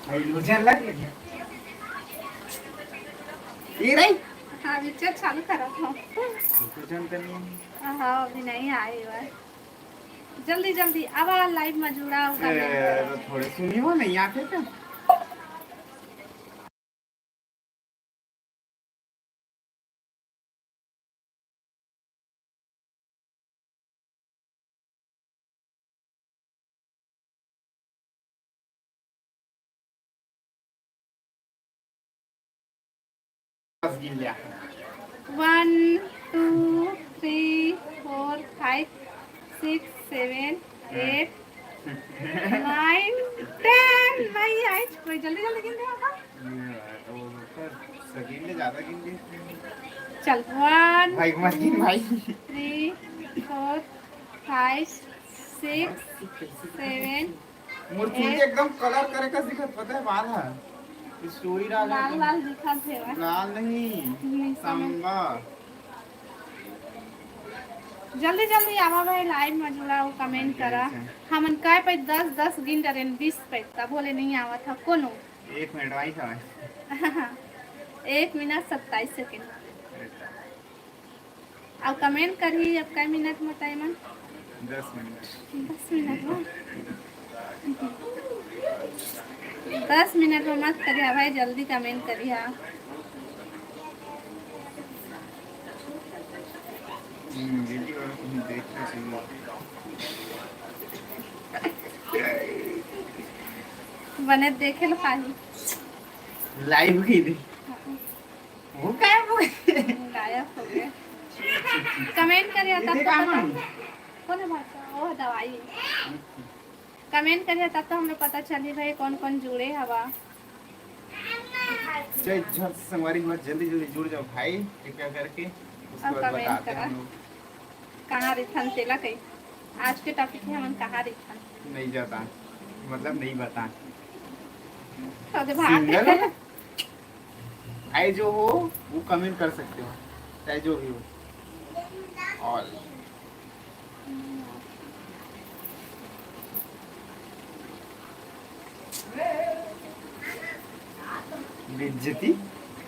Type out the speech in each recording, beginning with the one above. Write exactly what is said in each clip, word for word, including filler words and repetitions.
भाई, मुझे लग ये रही। हाँ, पिक्चर चालू करा था। कुछ जानता नहीं है। हाँ, अभी नहीं आए बार। जल्दी, जल्दी, अब लाइव में जुड़ा हो, ए, comment करो। तो थोड़े सुनियो ना, यहाँ पे तो। One, two, three, four, five, six, seven, eight, nine, ten। नहीं, आई कोई जल्दी जल्दी गिन दे बाबा। ये तो ऊपर सगीन ले ज्यादा गिन दे। चल, one, भाई, मत गिन भाई। Three, four, five, six, seven, मोर चूड़ी एकदम color करे कस दिखत, पता है, बाल है। ये चूड़ी डाल लाल लाल दिखत है। लाल नहीं, हम्म, समझ। सांबा। जल्दी जल्दी आवा भाई, लाइव में जुड़ा हो, comment करा। हमन काय पे दस दस गिन डरेन, बीस पे, तब बोले नहीं आवा था कोनो। एक मिनट, वही था। एक मिनट सत्ताईस सेकंड। अब comment करही, अब कई मिनट में time है? दस मिनट। दस मिनट में? दस मिनट में मत करिहा भाई, जल्दी comment करिहा। हम्म, ये भी और कहीं देखना चाहिए। बने देखे लो खाली। Live की थी। हाँ। वो गायब हो गए। गायब हो गए। Comment करिहा ये तब तो देखा पता। मन। कौन है भाषा? वो दवाई। Comment करिहा तब तो हमरो पता चली भाई कौन कौन जुड़े हवा। जय झट संगवारी हो, जल्दी जल्दी जुड़ जाओ भाई, कृपया करके। उसके अब बाद comment बताते हैं करा। हम लोग। कहाँ रिथन तेला कही? आज के topic है हमन कहाँ रिथन। नहीं जाता, मतलब नहीं बता। तो दे भाग। Single हो? भाई जो हो वो comment कर सकते हो, चाहे जो भी हो। All। बेइज्जती।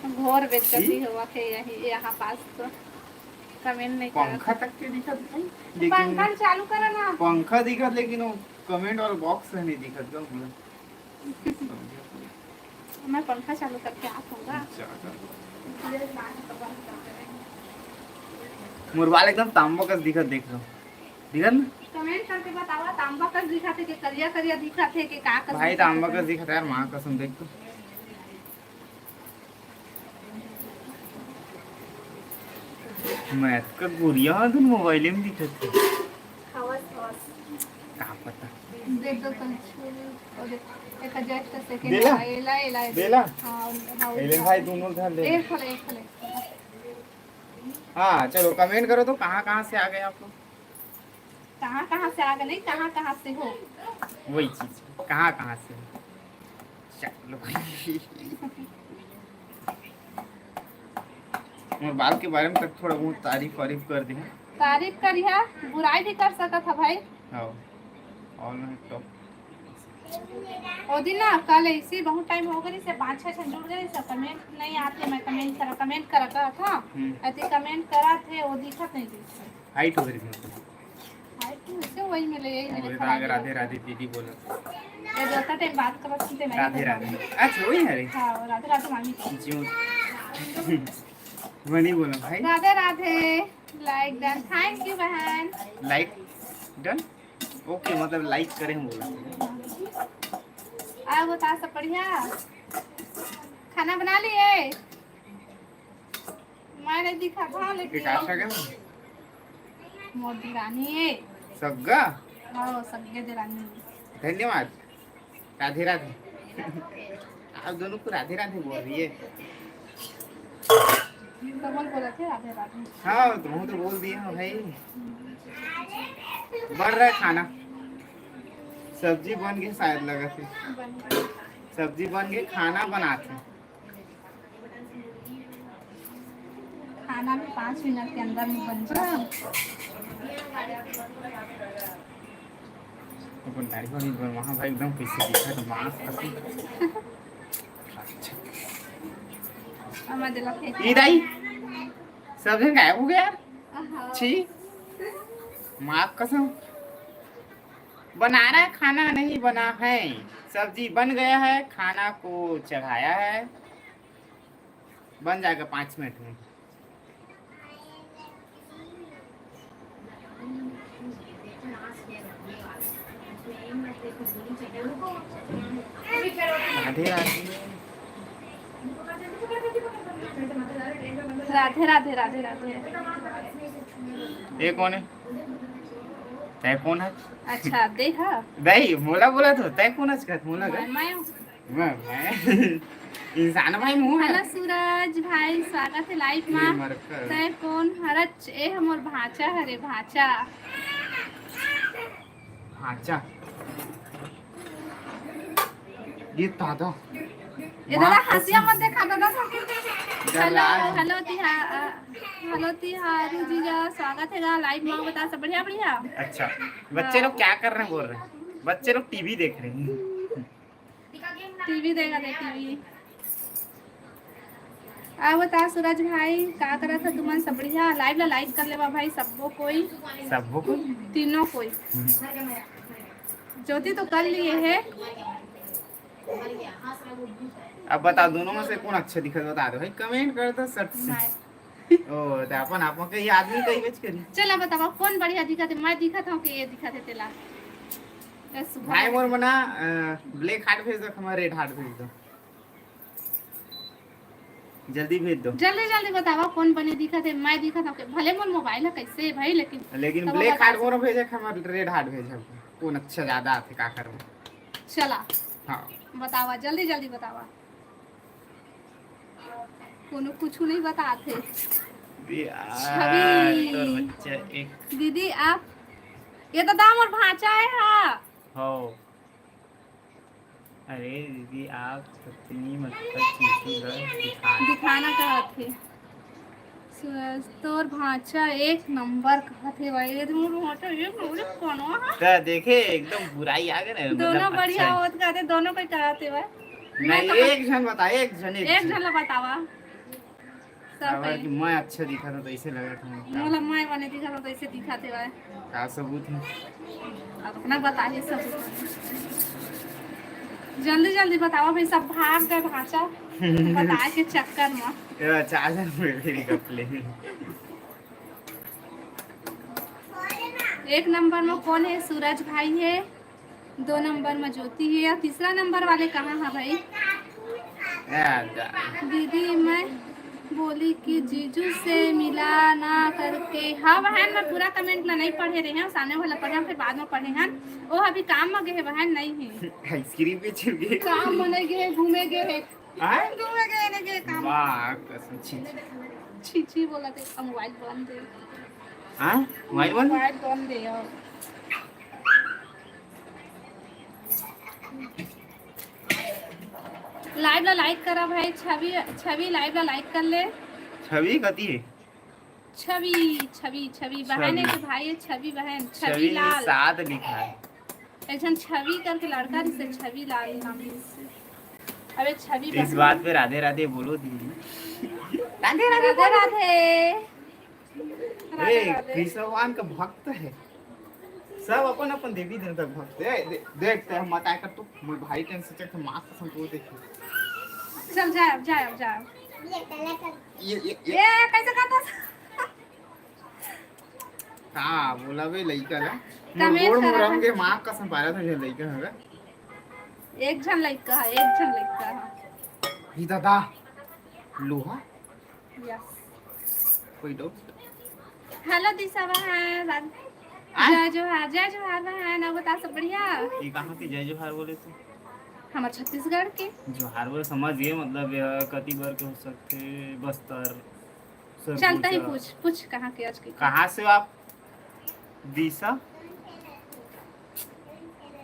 घोर बेइज्जती हुआ थे यही यहाँ पास तो। Comment नहीं करत। पंखा तक के दिखत नहीं, लेकिन पंखा चालू करा ना। पंखा दिखत, लेकिन वो comment वाला box नहीं दिखत गा मोला। मैं पंखा चालू करके आत हूँ गा। अच्छा, कर। मोर बाल एकदम तांबा कस दिखत, देख लो। दिखत ना? Comment करके बतावा, तांबा कस दिखत है, के करिया करिया दिखत है, के का कस भाई, दिखत है? तांबा कस दिखत है यार, माँ कसम, देख तो। मैं अतका गोरिया हूँ, धुन mobile में दिखत है। हवस, हवस। का पता। देख दो तो, और देख, एक just second। देला? एला, एला, एला। देला? हाँ, हाँ, एले एला। भाई, दोनों धर ले। एक खोले, एक खोले। हाँ, चलो, comment करो तो, कहाँ, कहाँ से आ गए आप लोग? कहाँ, कहाँ से आ गए, नहीं, कहाँ, कहाँ से हो? वही चीज, कहाँ, कहाँ से हो? चलो। मोर बाल के बारे में तक थोड़ा बहुत तारीफ वारीफ कर दे। तारीफ करिहा, बुराई भी कर सकत ह भाई। हाँ, all my top। ओ दिन ना, कल ऐसे बहुत time हो गए, से पाँच छह झन जुड़ गए, सब comment नहीं आते, मैं comment करा, comment करा, करा था। हम्म। अति comment करा थे, वो दिखत नहीं दिखत। Height हो गई थी। Height तो इससे वही मिले, यही मिले, अरे खड़ा राधे, दिखत। राधे दीदी बोलो। ये जो होता time बात करत थे, नहीं राधे, राधे। अच्छा, वही है रे। हाँ, वो राधे, राधे मामी को। जी। मैं नहीं बोला भाई। राधे, राधे। Like done। Thank you बहन। Like done। OK, मतलब like करे हम बोला। आ बता, सब बढ़िया? खाना बना लिए? मैं नहीं दिखा था, लेकिन विकास आ गया? मोर देरानी है। सग्गा? हाँ, सग्गे देरानी है। धन्यवाद। राधे राधे। आप दोनों को राधे राधे बोल रही है। तो बोल, बोला थे राधे राधे। हाँ, तो हूँ तो बोल दिया हूँ भाई। बन रहा है खाना। सब्जी बन के शायद लगा थे। बन गया। सब्जी बन के खाना बनाते। खाना भी पाँच मिनट के अंदर में बन जाए। अपन दाढ़ी वाली बनवा भाई, एकदम कैसे दिखा तो मांस खसी। हमर दिल फेंक। ई दाई, सब झन गायब हो गया यार। आहा। छी, माँ कसम। बना रहा है, खाना नहीं बना है, सब्जी बन गया है, खाना को चढ़ाया है, बन जाएगा पाँच मिनट में। राधे राधे। राधे राधे, राधे राधे। ये कौन है? तय कौन है? अच्छा, देखा? नहीं, मोला बोला तो, तय कौन है? मोला मैं, मैं। मैं, मैं। इंसान भाई मुँह है। हेलो सूरज भाई, स्वागत है लाइव ये मा। मरकर। तय कौन हरच? ए हमर भांचा हरे, भांचा। भांचा। ये दादा। ए दादा, हंसिया मत देखा दादा। हेलो, हेलो तिहा-, अ, हेलो तिहारू जीजा, स्वागत है गा लाइव मा। बता सब बढ़िया, बढ़िया। अच्छा, बच्चे लोग क्या कर रहे हैं बोल रहे हैं? बच्चे लोग टीवी देख रहे हैं। टीवी देखा थे, टीवी। आ बता सूरज भाई, का करत है तुमन? सब बढ़िया? लाइव ला लाइक कर लेवा भाई, सबो कोई। सबो कोई? तीनों कोई। हम्म। ज्योति तो कर लिए है। अब बता, दोनों में से कौन अच्छा दिखत, बता दो भाई, कमेंट कर दो सट से। मैं। ओ, त अपन, अपन के ये आदमी कही बच करी। चला बतावा, कौन बढ़िया दिखत है? मैं दिखत हूँ कि ये दिखत है तेला? बस भाई भाई। मोर मना, अ, ब्लैक हार्ट भेज दो, हमारे रेड हार्ट भेज दो। जल्दी भेज दो। जल्दी, जल्दी बतावा, कौन बने दिखत है? मैं दिखत हूँ कि भले मोर मोबाइल है कैसे है भाई, लेकिन लेकिन तब ब्लैक बता हार्ट दो। मोर भेजे, हमारे रेड हार्ट भेजे। कौन अच्छा ज्यादा आथे, का करूँ? चला। हाँ। बतावा, जल्दी, जल्दी बतावा। कोनो कुछु नहीं बताथे। यार, छवि। तोर बच्चा एक। दीदी, आप, ये तो दाम और भांचा है, हाँ। हो। अरे दीदी, आप सपनी मतलब चीची ला दिखाना। दिखाना कहत हे। सूरज, तोर भांचा एक नंबर कहत हे भाई। ये तो मोर भांचा एक नंबर कोनो हा। त देखे, एकदम बुराई आ गए ना, मतलब दोनों बढ़िया अच्छा है। होत कहते, दोनों कोई कहत हे भाई। मैं नहीं, तो एक झन बता, एक झन, एक एक झन। झन ला बतावा। सब काबर कहीं। कि मैं अच्छा दिखत हूँ, तो ऐसे लगत हूँ। मोला मैं बने दिखत हूँ, तो ऐसे दिखत हे भाई। का सबूत है? अब अपना बताइए सबूत। जल्दी जल्दी बतावा भाई, सब भाग गए भांचा बताए के चक्कर में। ये चार्जर में भी निकल ले। एक नंबर में कौन है? सूरज भाई है। दो नंबर में ज्योति है। और तीसरा नंबर वाले कहाँ है भाई? ए, जा। दीदी, मैं बोली कि जीजू से मिला ना करके। हाँ बहन, मैं पूरा कमेंट ला नहीं पढ़े रहे हैं, सामने वाला पढ़े, फिर बाद में पढ़े हैं। वो अभी काम में गए हैं बहन, नहीं है। आइसक्रीम बेचे गए। काम में नहीं गए, घूमे गए हैं। हाँ? घूमे गए, नहीं गए काम। वाह, कसम, छी, छी। छी, छी बोला थे, अब मोबाइल बंद है। हाँ? मोबाइल बंद? मोबाइल बंद है अब। लाइव ला लाइक करा भाई, छवि, छवि लाइव ला लाइक कर ले। छवि कती है? छवि, छवि, छवि बहन है छवि। कि भाई है? छवि बहन, छवि छवि लाल। साथ लिखा है। एक झन छवि करके लड़का रहिसे, छवि लाल नाम रहिसे। अबे छवि इस बहन। बात पे राधे राधे बोलो दीदी। राधे राधे राधे बोलो। राधे। राधे ए, राधे। कृष्ण भगवान का भक्त है। सब अपन अपन देवी देवता भक्त है। दे-, देखते हैं, मत आया कर तू। मोर भाई टेंशन चेक तो मास्क संतोष देखिए। चल जाए, अब जाए, अब जाए। ये, ये, ये। ये कैसे करता? का बोला बे लइका ला? कमेंट मोर करा मोरम था। के माँ कसम पारा था, ये लइका हवे। एक झन लइका है, एक झन लइका है। ई दादा, लोहा? यस। कोई डाउट? हेलो दिशा बहन, राज-, आ? जय जोहार, जय जोहार बहन, अब बता सब बढ़िया? ये कहाँ के जय जोहार बोले थे? हमर छत्तीसगढ़ के। जोहार बोले समझ गए, मतलब, ये कति बर के हो सकते, बस्तर, सरगुजा। चलता ही पूछ, पूछ कहाँ के आज के। कहाँ से हो आप? दिशा?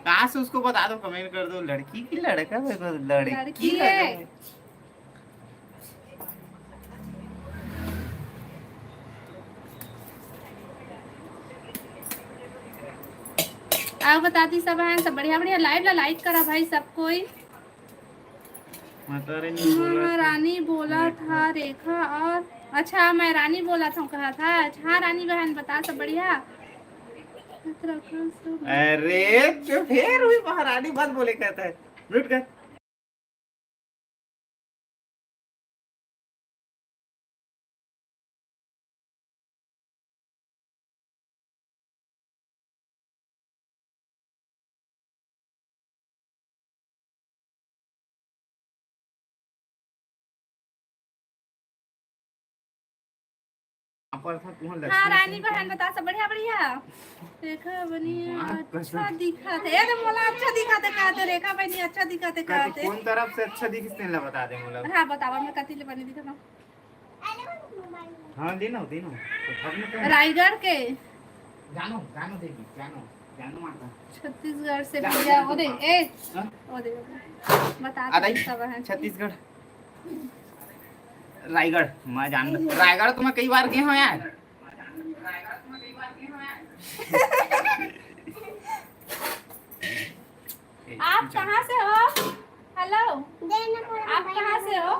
कहाँ से, उसको बता दो, कमेंट कर दो, लड़की की लड़का, मेरे को लड़की लड़की लगा है। है। आओ बता दी सब हैं, सब बढ़िया बढ़िया। लाइव ला लाइक करा भाई सब कोई। माता रानी बोला था। महारानी बोला था रेखा और, अच्छा, मैं रानी बोला था, कहा था। अच्छा, हाँ, रानी बहन, बता, सब बढ़िया? अरे, तो फिर भी महारानी मत बोले कहता है, म्यूट कर। हाँ, रानी बहन, बता, सब बढ़िया, बढ़िया? देखा बनी, अच्छा दिखा थे। ए, मोला अच्छा दिखा थे, कहा थे, रेखा बनी, अच्छा दिखा थे, कहा थे। कौन तरफ से अच्छा दिखिस, तेन ला बता दे मोला। हाँ, बतावा, मैं कति ले बनी दिखा। हाँ, दे ना, दे ना। तो घर में कौन? रायगढ़ के। जानो, जानो देवी, जानो, जानो माता। छत्तीसगढ़ से भैया, ओ दे, ए, हाँ? ओ दे, बता आ, दे, नहीं, सब है। छत्तीसगढ़। रायगढ़, मैं जान, रायगढ़ तो मैं कई बार गए हूँ यार। आप कहाँ से हो? हेलो, आप कहाँ से हो?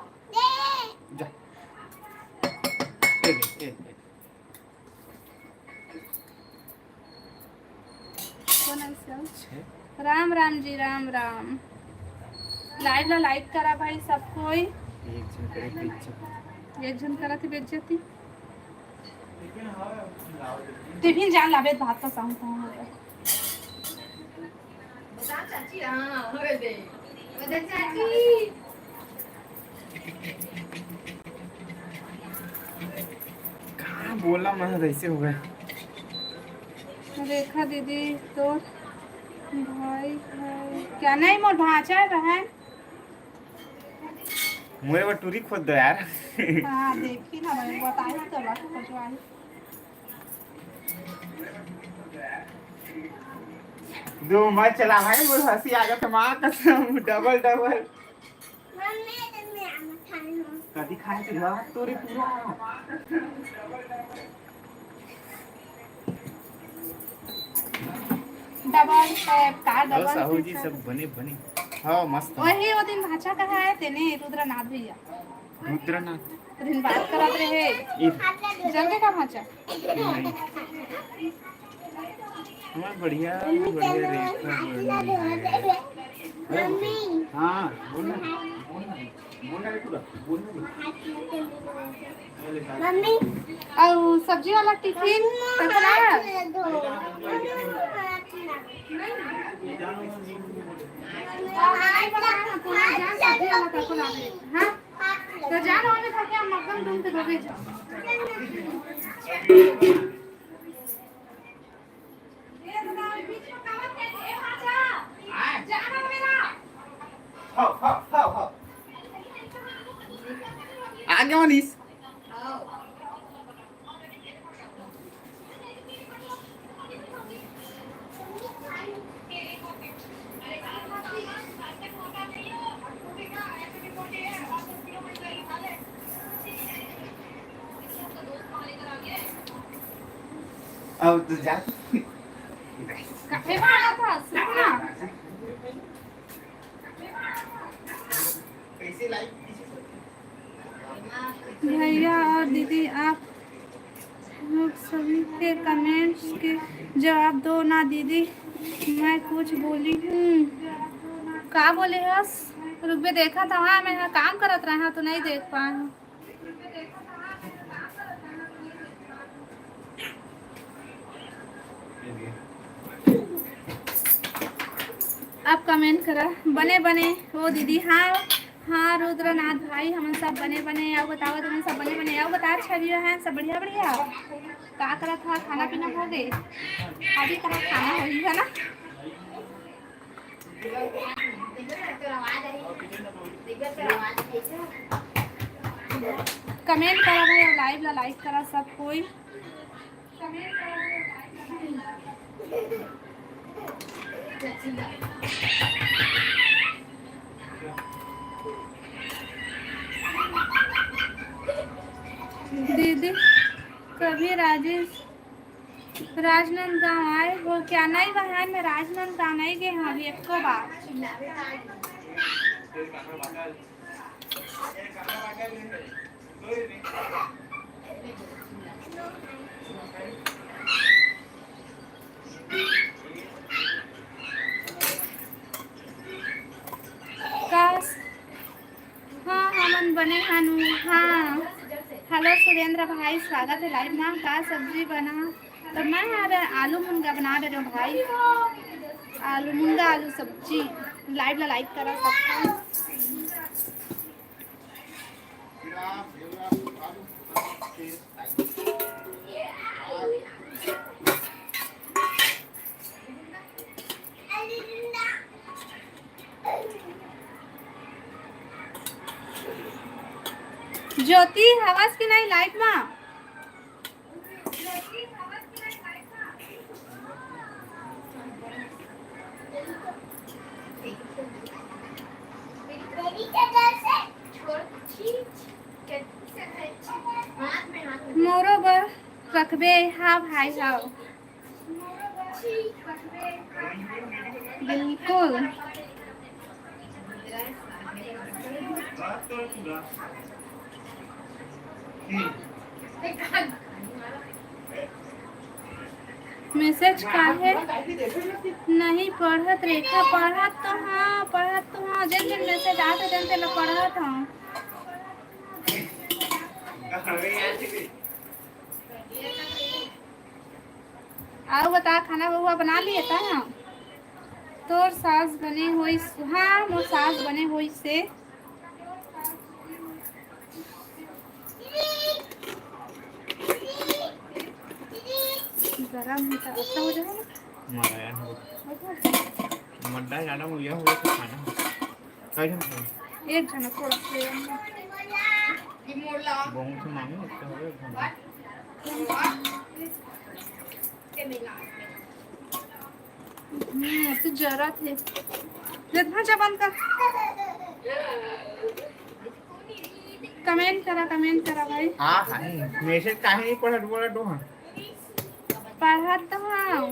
जा। ए, ए, ए। कौन है इसका? छे। राम राम जी, राम राम। लाइव ला लाइक करा भाई सब कोई। एक झन करे बेइज्जती। एक झन करा थे बेइज्जती। टिफिन जान लाबे, भात का साहू कहाँ होगा? बता चाची, हाँ, हो दे। बता चाची। कहाँ बोला मैं, ऐसे हो गया। रेखा दीदी, तो भाई है क्या? नहीं, मोर भांचा है बहन। मोरे बर टूरी खोद दो यार। हाँ, देखी ना भाई, बताई तो बात खोजवाई। दो मत चला भाई, मोर हंसी आ गया था, माँ कसम, डबल डबल। मम्मी, तो मैं आम खाई हूँ। कभी खाए तो यार, तोरे पूरा। डबल टैप, का और डबल साहू जी टैप? सब बने बने। हाँ, मस्त। वही वो दिन भांचा कहा है तेने, रुद्रनाथ भैया। रुद्रनाथ। वो दिन बात करत रहे। ई जंगे का भांचा? नहीं। हमार बढ़िया, बढ़िया रेखा बनी है। मम्मी। हाँ, बोल ना, बोल ना। मम्मी। अउ सब्जी वाला टिफिन तो बनाया? हाँ? तो जानो, ओमे धर के हम मक्खन ढूंढ के देबे। आगे मनीष। अब तो जा। काहे भागत हस? सुन ना। कैसे लाइव? भैया और दीदी, आप लोग सभी के कमेंट्स के जवाब दो ना दीदी, मैं कुछ बोली हूँ। का बोले हस? रुकबे, देखा था वहाँ, मैं यहाँ काम करत रहा तो नहीं देख पाए हूँ। आप कमेंट करा, बने बने हो दीदी। हाँ, हाँ, रुद्रनाथ भाई, हमन सब बने बने। अउ बताओ, तुमन सब बने बने? अउ बता, अच्छा भी है, सब बढ़िया बढ़िया। का करत हा, खाना पीना हो गए? अभी कहाँ खाना होही, है ना? कमेंट करा भाई, अउ लाइव ला लाइक करा सब कोई। दीदी, कभी राजेश, राजनांदगांव आए हो क्या? नहीं बहन, मैं राजनांदगांव नहीं गए हूँ अभी एको बार। का? हाँ, हमन बने हन। हाँ, हेलो सुरेंद्र भाई, स्वागत है लाइव में। का सब्जी बना? तो मैं यार आलू मुनगा बना दे रहे हूँ भाई, आलू मुनगा, आलू सब्जी। लाइव ला लाइक करा सबका। ज्योति, हवस कि नहीं लाइव मा? मोरो बर रखबे। हाँ भाई, हाँ। बिल्कुल। मैसेज काहे नहीं पढ़त रेखा? पढ़त तो हाँ, पढ़त तो हाँ, जेन जेन मैसेज आते तेन तेन ला पढ़त हाँ। अउ बता, खाना हुआ बना लिए ता? तोर सास बने होइस? हाँ, मोर सास बने होइस से। गरम ही तो अच्छा हो जाएगा ना। मजा आया हो। मड्डा ज्यादा हो गया होगा तो खाना। कई झन खाओ? एक झन थोड़ा सा। बहुत से मांगे, अच्छा हो गया खाना। हम्म, तो जरा थे। जितना जबान का। कमेंट करा, कमेंट करा भाई। हाँ, हाँ, मैसेज काहे नहीं पढ़त बोला तो हाँ। पढ़त तो हाँ।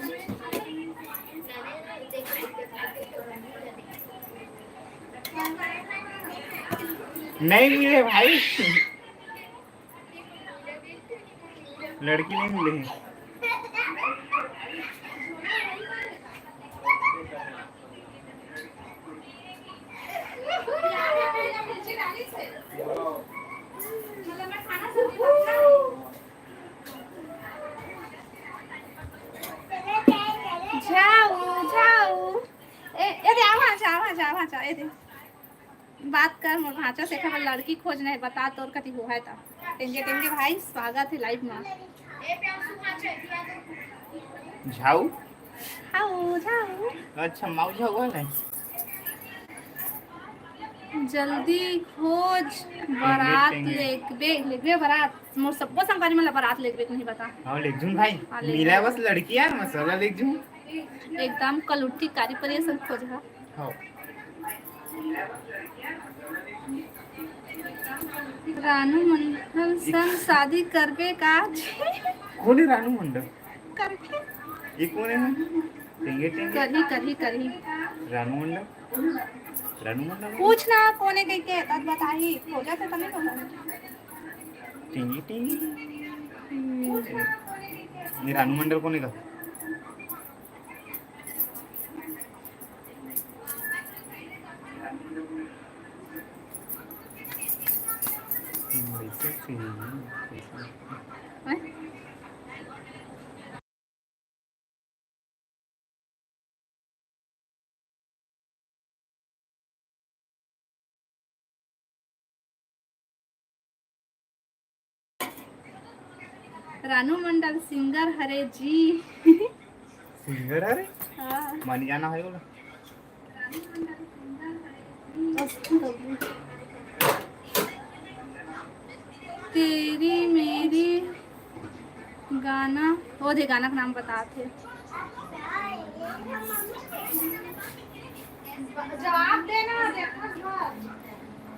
नहीं मिले भाई। लड़की नहीं मिले हैं। झाऊ, झाऊ। ए, ए दे, आवा, आवा, आवा, आवा, ए दे। बात कर मोर भांचा से, खबर लड़की खोजना है, बता तोर कति हो है ता। टेंगे टेंगे भाई, स्वागत है लाइव में। झाऊ? हाऊ, झाऊ। अच्छा, माऊ झाऊ है ना? जल्दी खोज, बारात टेंगे। लेगबे, लेगबे बारात। मोर सब्बो संगवारी मन ला बारात लेगबे, नहीं बता। हाँ, लेगजून भाई। हाँ, लेगजून। मिला बस लड़की यार, मसाला लेगजून। एकदम कलुट्ठी कारी परिया सब खोजहा। हाँ। रानू मंडल संग शादी करबे का? कोन है रानू मंडल? करके। ये कोन है? टेंगे टेंगे। करही, करही, करही। रानू मंडल? रानू मंडल? पूछ ना, कोन है कह के, तब बताही। खोजा तो तने तो। टेंगे टेंगे। हम्म। ये रानू मंडल कोन है का? रानू मंडल सिंगर हरे जी। सिंगर हरे? हाँ। मानी जाना है बोला। तेरी मेरी गाना, वो दे गाना का नाम बताथे। जवाब देना, देखो घर।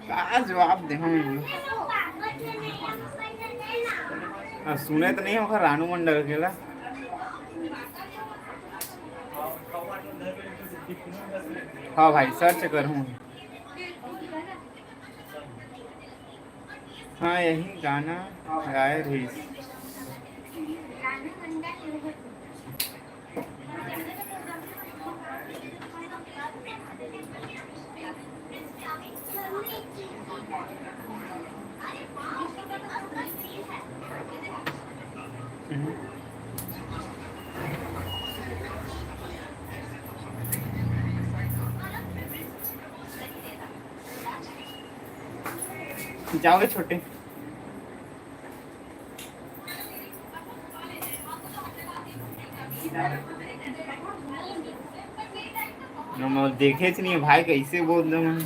का जवाब दे हम? अब सुने तो नहीं होगा रानू मंडल के ला। हाँ भाई, सर्च कर हूँ। हाँ, यही गाना गाए रहिस। जाओगे छोटे? देखे च नहीं है भाई, कैसे बोल दो मैं।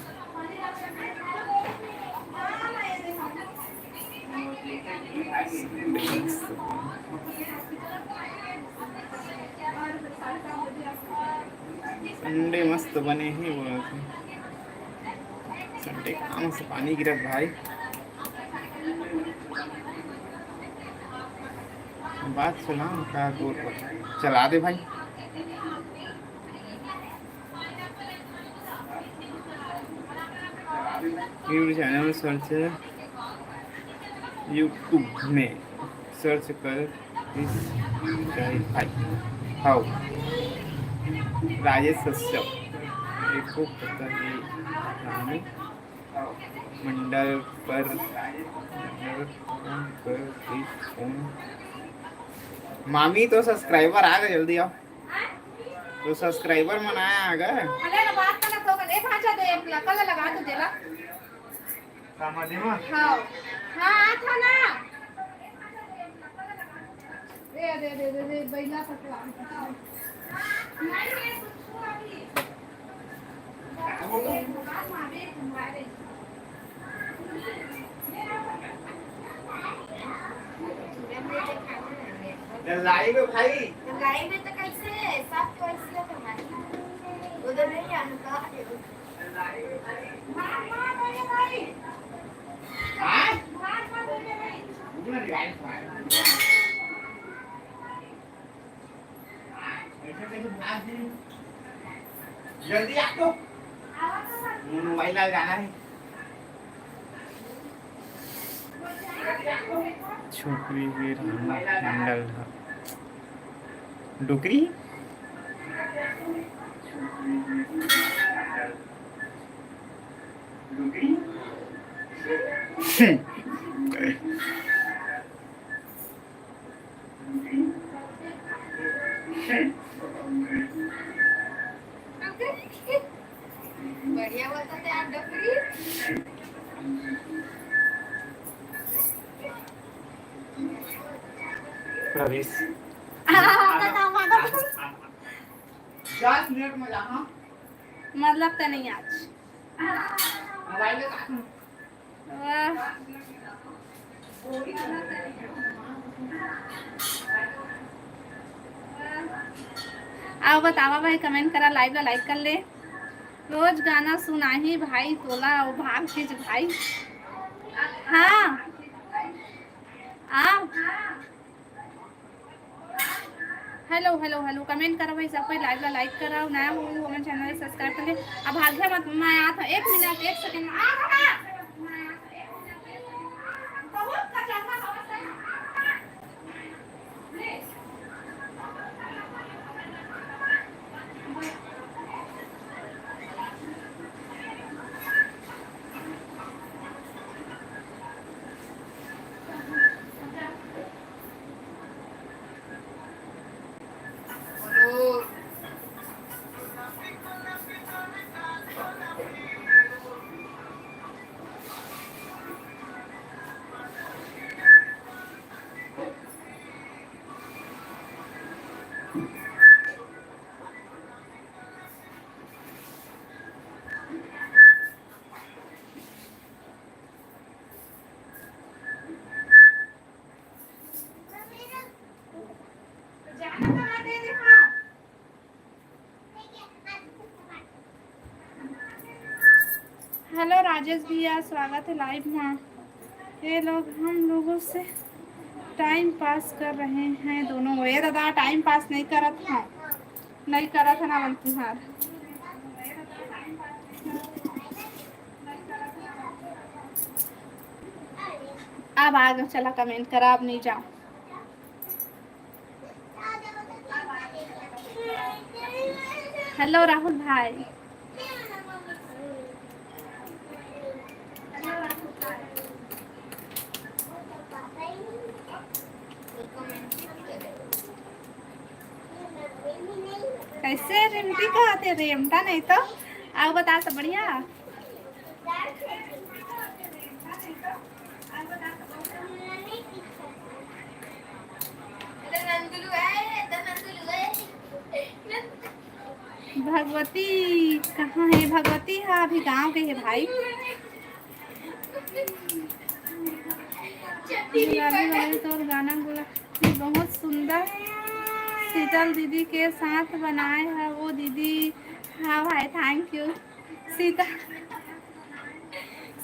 संडे मस्त बने ही वो। संडे कहाँ से पानी गिरत भाई। बात सुना का गोर चला दे भाई। YouTube में सर्च कर इस भाई। हाउ राजेश कश्यप। देखो पता नहीं। मंडल पर मामी तो सब्सक्राइबर आ गए, जल्दी आओ। तो सब्सक्राइबर मन आया आ गए। अरे ना बात करना तो कर। ए भांचा दे, एक लकल लगा तो देला। का मजे में? हाँ। हाँ, आ था ना। ए, दे, दे, दे, दे, बैला पकड़ा। लाइव है भाई। लाइव में तो कैसे है? सब तो ऐसे है तुम्हारे। उधर नहीं आने का। लाइव है भाई। हाँ? जल्दी आ तो। मोबाइल ला जाना है। छोकरी के रहना मंडल ह। डुकरी? डुकरी? बढ़िया बोलता थे आप डोकरी। प्रवेश। दस मिनट में जाना। मतलब तो नहीं आज। मोबाइल में काटूं। वाह। आओ बतावा भाई, कमेंट करा, लाइव ला लाइक कर ले। रोज गाना सुनाही भाई तोला, ओ भाग खींच भाई। हाँ। आओ। हेलो हेलो हेलो, कमेंट करो भाई, सब कोई लाइव ला लाइक करो, नया हो तो हमर चैनल सब्सक्राइब कर ले। अब भाग्य मत, मैं आता, एक मिनट, एक सेकंड, आ रहा। बहुत खतरनाक अवस्था है। हेलो राजेश भैया, स्वागत है लाइव में। ये लोग हम लोगों से टाइम पास कर रहे हैं दोनों। ये दादा टाइम पास नहीं करत है, नहीं करत है ना बल्कि हार। अब आ गए, चला comment करा, अब नहीं जाओ। Hello राहुल भाई। कैसे रेमटी कहत हे? रेमटा नहीं तो। आउ बता, सब बढ़िया? भगवती कहाँ है? भगवती हा अभी गाँव गए है भाई। गुलाबी वाली तोर गाना गुला-, ये बहुत सुंदर। शीतल दीदी के साथ बनाए है वो दीदी। हाँ भाई, thank you। सीता,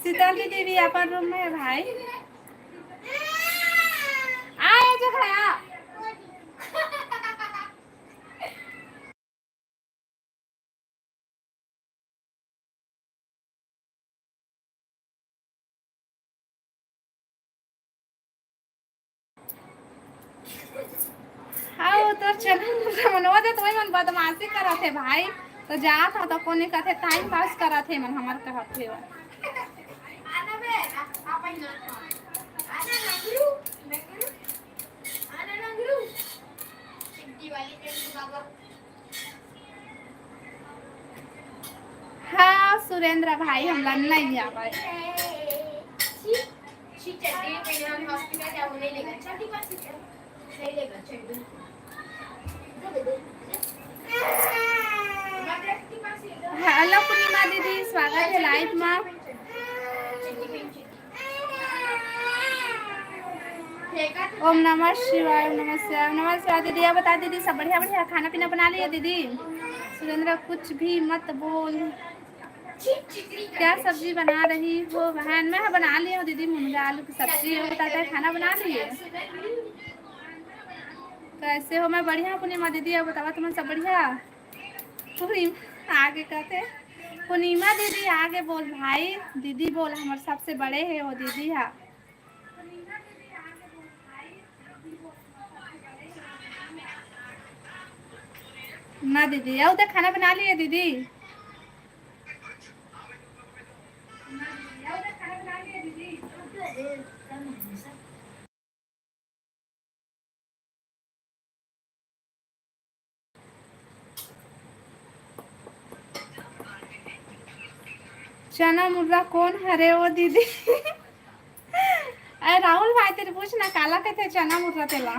शीतल दीदी भी अपन room में है भाई। आए जो खड़ा। हाँ, वो तो चल, मनोज है, तो वही मन बदमाशी करत है भाई। तो जात हो तो कोने कहते time pass करत है मन, हमार कहत है वो। हाँ सुरेंद्र भाई, हमला नहीं आवे। Hello पूर्णिमा दीदी, स्वागत है live में। ओम नमः शिवाय, ओम नमः शिवाय, ओम नमः शिवाय। दीदी, आप बता दीदी, सब बढ़िया, बढ़िया खाना पीना बना लिए दीदी? सुरेंद्र, कुछ भी मत बोल। क्या सब्जी बना रही हो बहन? मैं बना ली हूँ दीदी, मुनगा आलू की सब्जी। हो बताता है, खाना बना लिए? कैसे हो? मैं बढ़िया हूँ पूर्णिमा दीदी, आप बतावा, तुम सब बढ़िया? पूर्णिमा आगे कहते, पूर्णिमा दीदी आगे बोल भाई, दीदी बोल, हमर सबसे बड़े है वो दीदी हा। ना दीदी, आओ तो खाना बना लिए दीदी। चना मुर्रा कौन हरे ओ दीदी? अरे राहुल भाई, तेरे पूछ ना, काला कहते चना मुर्रा तेला?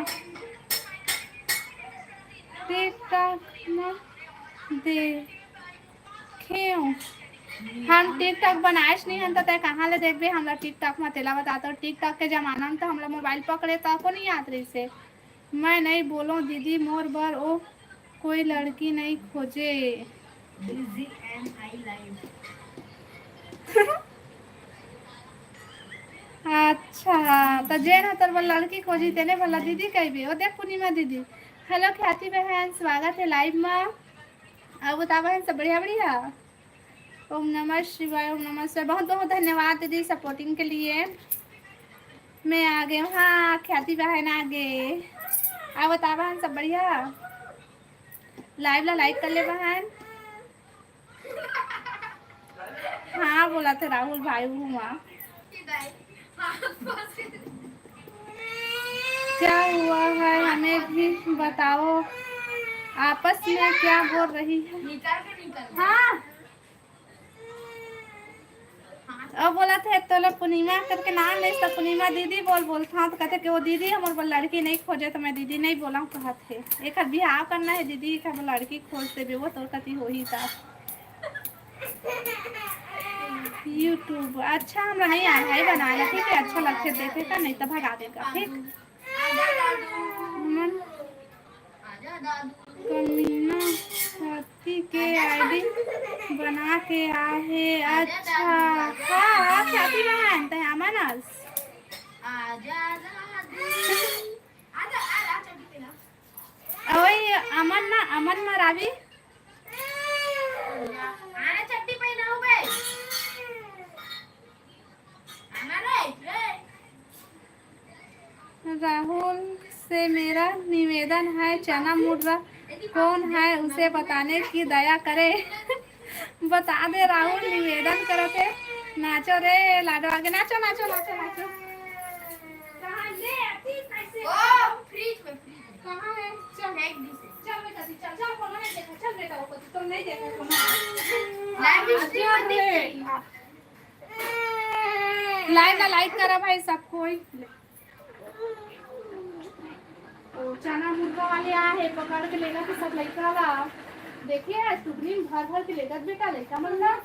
TikTok में देखेव। हम TikTok बनाएस नहीं हन, त तै कहाँ ले देखबे हमला TikTok में? तेला बता तो, TikTok के जमाना में तो हमला mobile पकड़े तको नहीं आत रहिसे। मैं नहीं बोलों दीदी, मोर बर ओ कोई लड़की नहीं खोजे। Busy and I live। अच्छा, त जेन ह तोर बर लड़की खोजी, तेने भला दीदी कहबे। ओ देख पूर्णिमा दीदी। Hello ख्याति बहन, स्वागत है live में। अब बता बहन, सब बढ़िया बढ़िया? ओम नमः शिवाय, ओम नमः शिवाय। बहुत बहुत धन्यवाद दीदी supporting के लिए। मैं आ गई हूँ। हाँ, ख्याति बहन आ गए। अब बता बहन, सब बढ़िया? Live ला like कर ले बहन। हाँ, बोला था राहुल भाई हुआ। क्या हुआ है, हमें भी बताओ, आपस में क्या बोल रही है? हाँ, अब बोला थे तोला पूर्णिमा करके नाम ले, तो पूर्णिमा दीदी बोल बोलता हूँ, तो कहते कि वो दीदी हमर बर लड़की नहीं खोजे, तो मैं दीदी नहीं बोला हूँ, कहत है एक बिहाव करना है दीदी, एक लड़की खोज देबे, वो तोर कती होही ता। YouTube अच्छा हमरा नहीं आया है बनाना, ठीक है, अच्छा लगते देखे का, नहीं तो भगा देगा, ठीक। मन कमीना छाती के ID बना के आहे। अच्छा, हाँ, छाती बहन, तै आमन अस। ओए, अमन ना, अमन ना रावी। आना चड्डी पहना हो बे। आना रे, रे। राहुल से मेरा निवेदन है, चना मुर्रा कौन है उसे बताने की दया करे। बता दे राहुल, निवेदन करत हे। नाचो रे लाडो आगे, नाचो, नाचो, नाचो, नाचो। कहाँ ले आती कैसे? ओ, फ्रिज में, फ्रिज में। कहाँ है? चल। फेंक दी से। चल बेटा, चल, चल, कोनो नहीं देखा, चल बेटा, वो तो नहीं देखा, कोनो। लाइव में स्ट्रीम मत देखी। लाइव ना लाइक करा भाई सब कोई। ओ, चना मुर्रा वाले आ हे, पकड़ के लेगा तो सब लइका ला। देखिए, आज टुकनी में भर भर के लेगत बेटा, लइका मन ला।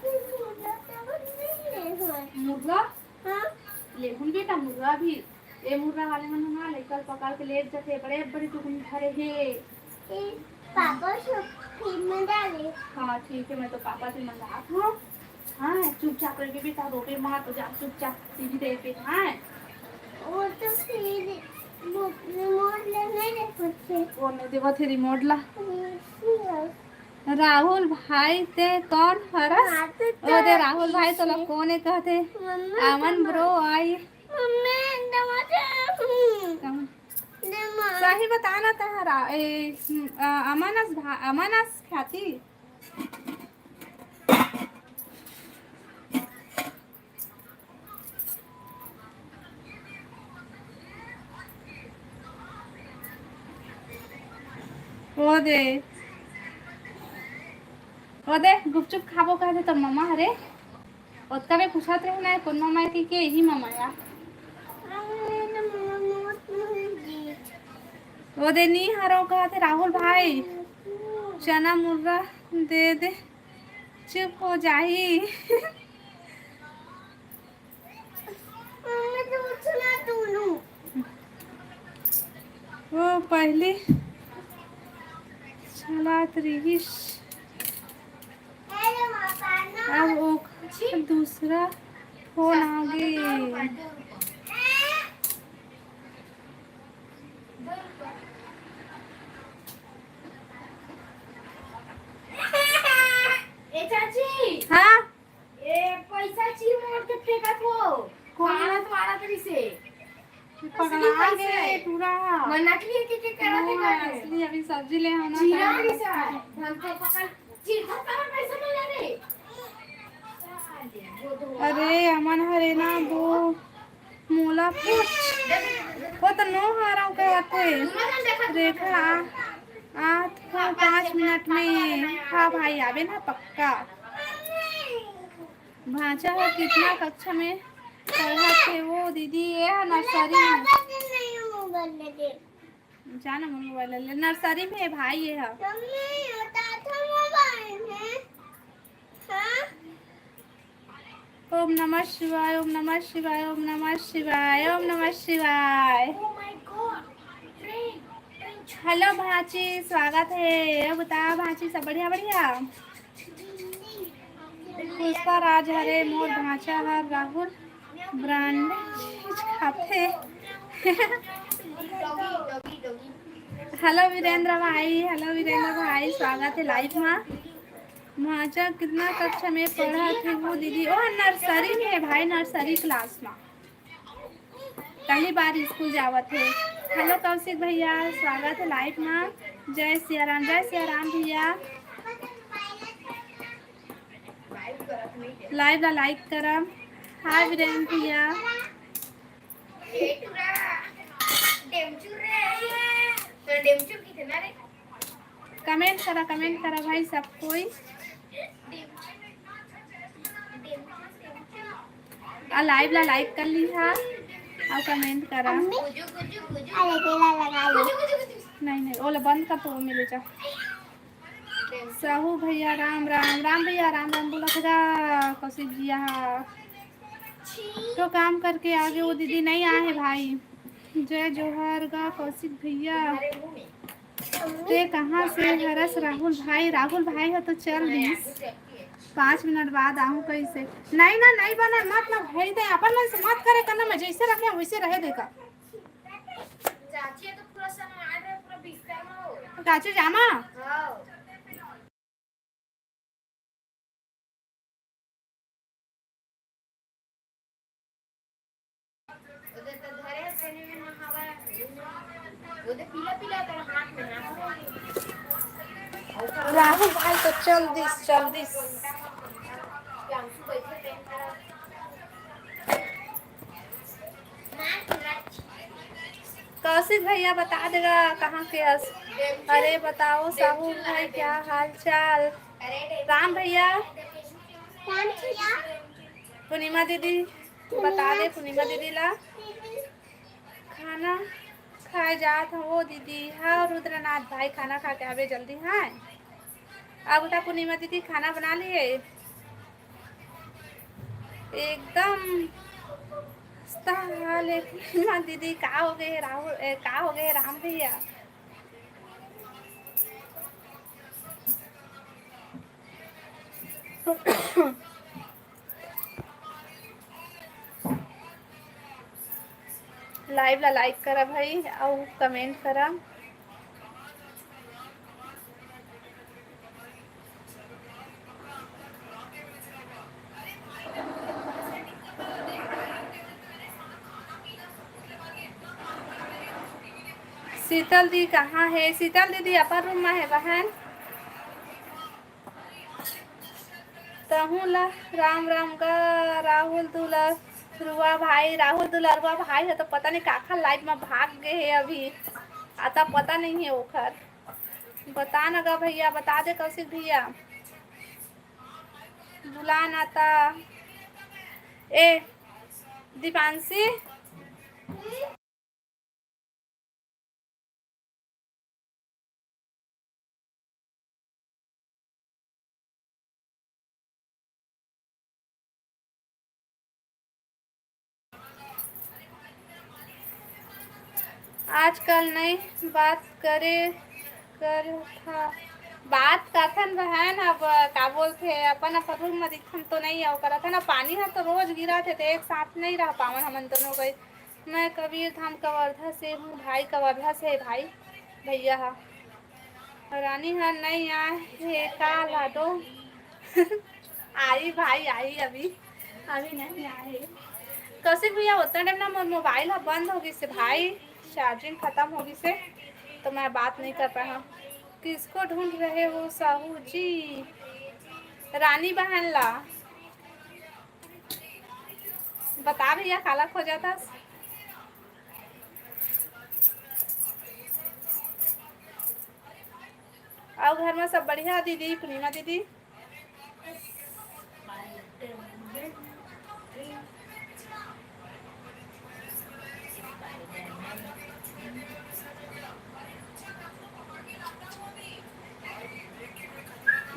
मुर्रा? हाँ। लेहून बेटा, मुर्रा भी। ए मुर्रा वाले मन ना लइका ल पकड़ के लेट जथे, बड़े बड़े टुकनी भरे हे। ए, पापा सब फ्रिज में डाले। हाँ, ठीक है, मैं तो पापा से मंगात हूँ। हाँ, चुपचाप रह बेटा, रोबे मत, जा चुपचाप टीवी देख बेटा, हाँ। वो तो फिर रिमोट, रिमोट लेने दे कुछ। वो नहीं देवत हे रिमोट ला। हम्म, राहुल भाई, ते कौन हरस? हाँ, तो ओ दे, राहुल भाई, तोला कोन ए कहथे? Mummy, Aman bro I. Mummy, दवा दे। कम। दे माँ। सही बता ना, तहरा, ए, अ, अमन अस भा-, अमन अस ख्याति। ओ दे, ओ दे, गुपचुप खाबो कहते तो ममा हरे। ओतका में पूछत रहे ना, कोन ममा के, के ही ममा या। ओ दे, नी हरो कहते राहुल भाई, चना मुर्रा दे दे, चुप हो जाही। मम्मी, तू सुना, तू नू। वो पहली चलात रहिस, अब ओकर दूसरा फोन आ गे। ए चाची। हाँ। ए, पैसा चीर मोड़ के फेंकत हो। कौन? मारत, मारत रहिसे। पगला गे पूरा। मन नकली के, के करत हे, करत हे। असली अभी सब्जी ले आना चीरा था। रहिसे। धन तो पकड़, चीर धर, पैसा मिला रे। अरे, अमन हरे ना वो मोला पूछ। वो तो नो हारा के आथे। रेखा, आ, आ, पाँच मिनट में। हाँ भाई, आबे ना पक्का। भांचा ह कितना कक्षा में पढ़त हे वो दीदी? ये ह नर्सरी में। जाना मोर मोबाइल ले, नर्सरी में हे भाई ये ह। मम्मी, ये तो मोबाइल है। हाँ? ओम नमः शिवाय, ओम नमः शिवाय, ओम नमः शिवाय, ओम नमः शिवाय। हेलो भांची, स्वागत हे। अब बता भांची, सब बढ़िया, बढ़िया? पुष्पा राज हरे मोर भांचा हर राहुल ब्रांड चीज खाथे। हेलो वीरेंद्र भाई, हेलो वीरेंद्र भाई, स्वागत हे लाइव मा। भांचा कितना कक्षा में पढ़त हे वो दीदी? ओ, नर्सरी में हे भाई, नर्सरी क्लास मा। पहली बार स्कूल जावत हे। हेलो कौशिक भैया, स्वागत हे लाइव मा। जय सिया राम, जय सिया राम भैया। लाइव ला लाइक करम। हाय वीरेंद्र भैया। कमेंट करा, कमेंट करा भाई सब कोई। आ लाइव ला लाइक कर ली हा, और कमेंट करा। अम्मी, अरे तेला लगा लो। नहीं, नहीं, ओला बंद कर तो वो मिले जा। साहू भैया राम राम, राम भैया राम राम बोलत हे गा, कौशिक जी हा। तो काम करके आगे वो दीदी नहीं आए हे भाई। जय जोहार गा कौशिक भैया। ते कहाँ से हरस राहुल भाई? राहुल भाई ह तो चल दिस, पाँच मिनट बाद आहूँ कइसे। नहीं ना, नहीं बना, मत ना भाई दे, अपन मन से मत करे करना, मैं जैसे रखे वैसे रहे देगा। चाची, ये तो पूरा सामान है, पूरा बिस्तर में हो। चाची जामा? हाँ। उधर तो धरे है, पहले में नहावा है। राहुल भाई तो चल दिस, चल दिस। कौशिक भैया बता देगा कहाँ के हस। अरे बताओ साहू भाई, क्या हाल चाल? राम भैया, पूर्णिमा दीदी, बता दे पूर्णिमा दीदी ला। खाना खाए जात हवो दीदी। हाँ रुद्रनाथ भाई, खाना खा के आवे जल्दी। हाँ, अब उठा पूर्णिमा दीदी, खाना बना लिए? एकदम सस्ता हाल है पूर्णिमा दीदी। का हो गए राहुल, ए, का हो गए राम भैया? Live ला like करा भाई, अउ comment करा। शीतल दी कहाँ है? शीतल दीदी अपन room में है बहन। तहूँ ला राम राम गा राहुल दुलरुआ भाई। राहुल दुलरुआ भाई ह तो पता नहीं काखर live में भाग गए है अभी, आता पता नहीं है ओखर। बता न गा भैया, बता दे कौशिक भैया, बुला न ता। ए दीपांशी, आजकल नहीं बात करे कर था। बात करथन बहन, अब का बोलथे, अपन अपन room में दिखथन तो नहीं आओ करत है ना। पानी हर तो रोज गिरत है, तो एक साथ नहीं रह पावन हमन दोनों गई। मैं कबीर धाम कवर्धा से हूँ भाई, कवर्धा से है भाई, भैया हा। रानी हा नहीं आए हे का लाडो? आई भाई, आई, अभी, अभी नहीं आए। कौशिक भैया, उतना टाइम ना मोर मोबाइल हा बंद हो गई से भाई, charging खत्म हो गई से, तो मैं बात नहीं कर पाया। किसको ढूंढ रहे हो साहू जी? रानी बहन ला। बता भैया, काला खोजत हस? अउ घर में सब बढ़िया दीदी, पूर्णिमा दीदी?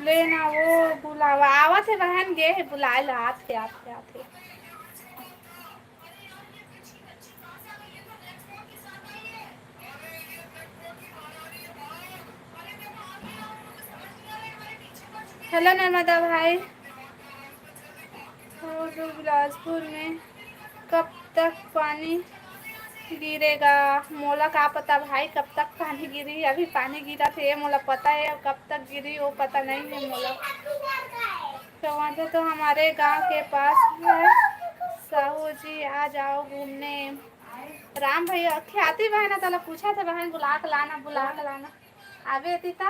ले ना वो बुलावा आवत हे बहन, गे हे बुलाए ला, आत हे, आत हे, आत हे। हेलो नर्मदा भाई, और बिलासपुर में कब तक पानी गिरेगा? मोला का पता भाई, कब तक पानी गिरी। अभी पानी गिरत हे, मोला पता है, अब कब तक गिरी वो पता नहीं है मोला। कवर्धा तो हमारे गांव के पास है साहू जी, आ जाओ घूमने। राम भैया, ख्याति बहन है, तला पूछा था बहन, बुला के लाना, बुला के लाना। आबे एती ता?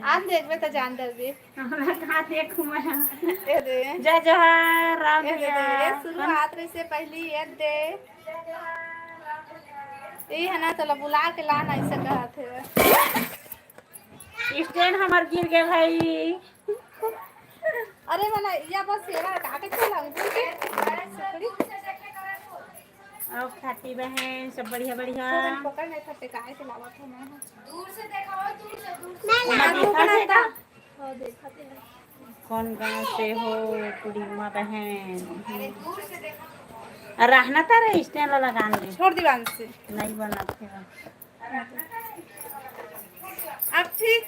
आन देखबे त जान डरबे। हमरा कहाँ देखूं मैं? ए दे। जय जोहार, राम ए दे, भैया। ए शुरुआत रही से पहली ए दे। ए है ना, तला बुला के लाना, ऐसे कहत हे। Stand हमर गिर गए भाई। अरे मना, या बस ये वाला काटे के ला, ऊपर के। छोड़ी। अब खाती बहन, सब बढ़िया, बढ़िया। पकड़ नहीं सकते, काहे के लावा था मैं? दूर से देखा हो, दूर से, दूर से। मैं ना देखा देखा था। हाँ, देखा थे। कौन गांव से हो, पूर्णिमा बहन? अरे, दूर से देखा। रहना था रे, stand ला लगान दे। छोड़ दीवान से। नहीं बना थे। अब ठीक।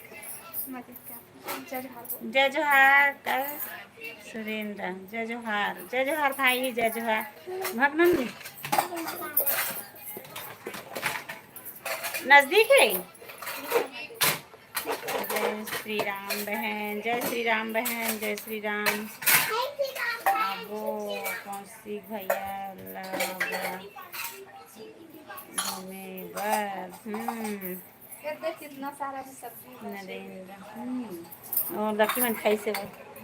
जय जोहार बोल। जय जोहार, का? सुरेंद्र, जय जोहार, जय जोहार भाई, जय जोहार। भगनम जी। नजदीक है। जय श्री राम बहन, जय श्री राम बहन, जय श्री राम। आबो, कौन कौशिक भैया ला घूमे बर। हम्म। ये देख, कितना सारा भी सब्जी है। नरेंद्र, हम्म। और लकी मन खाई से वो।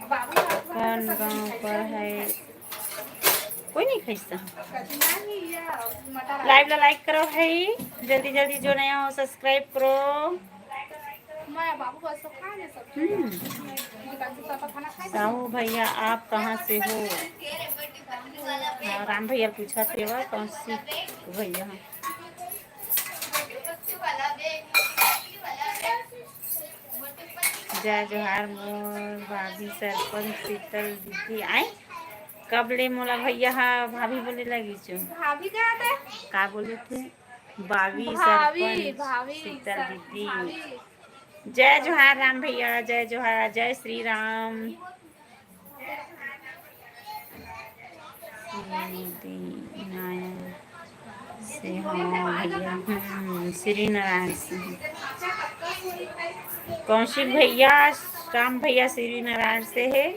बाबू, आप लोग कौन सब गांव नहीं पर खाई है? कोई नहीं खाई से। कचनानी या मटर। लाइव ला लाइक करो भाई, जल्दी जल्दी जो नया हो सब्सक्राइब करो। मैं बाबू बस तो खा ले सब। हम्म। मैं बाबू पापा खाना खाए थे। साहू भैया, आप कहाँ से हो? हाँ, राम भैया पूछत हे, कौशिक भैया। जय जोहार मोर भाभी सरपंच शीतल दीदी। आए, कब ले मोला भैया हा भाभी बोले लगी चो? भाभी का आता है? का बोले थे? भाभी भाभी, सरपंच भाभी, शीतल सर-, दीदी। भाभी। जय जोहार राम भैया, जय जोहार, जय श्री राम। दीदी नारायण से हो भैया, हम्म, श्री नारायण से। कौशिक भैया, राम भैया श्री नारायण से है।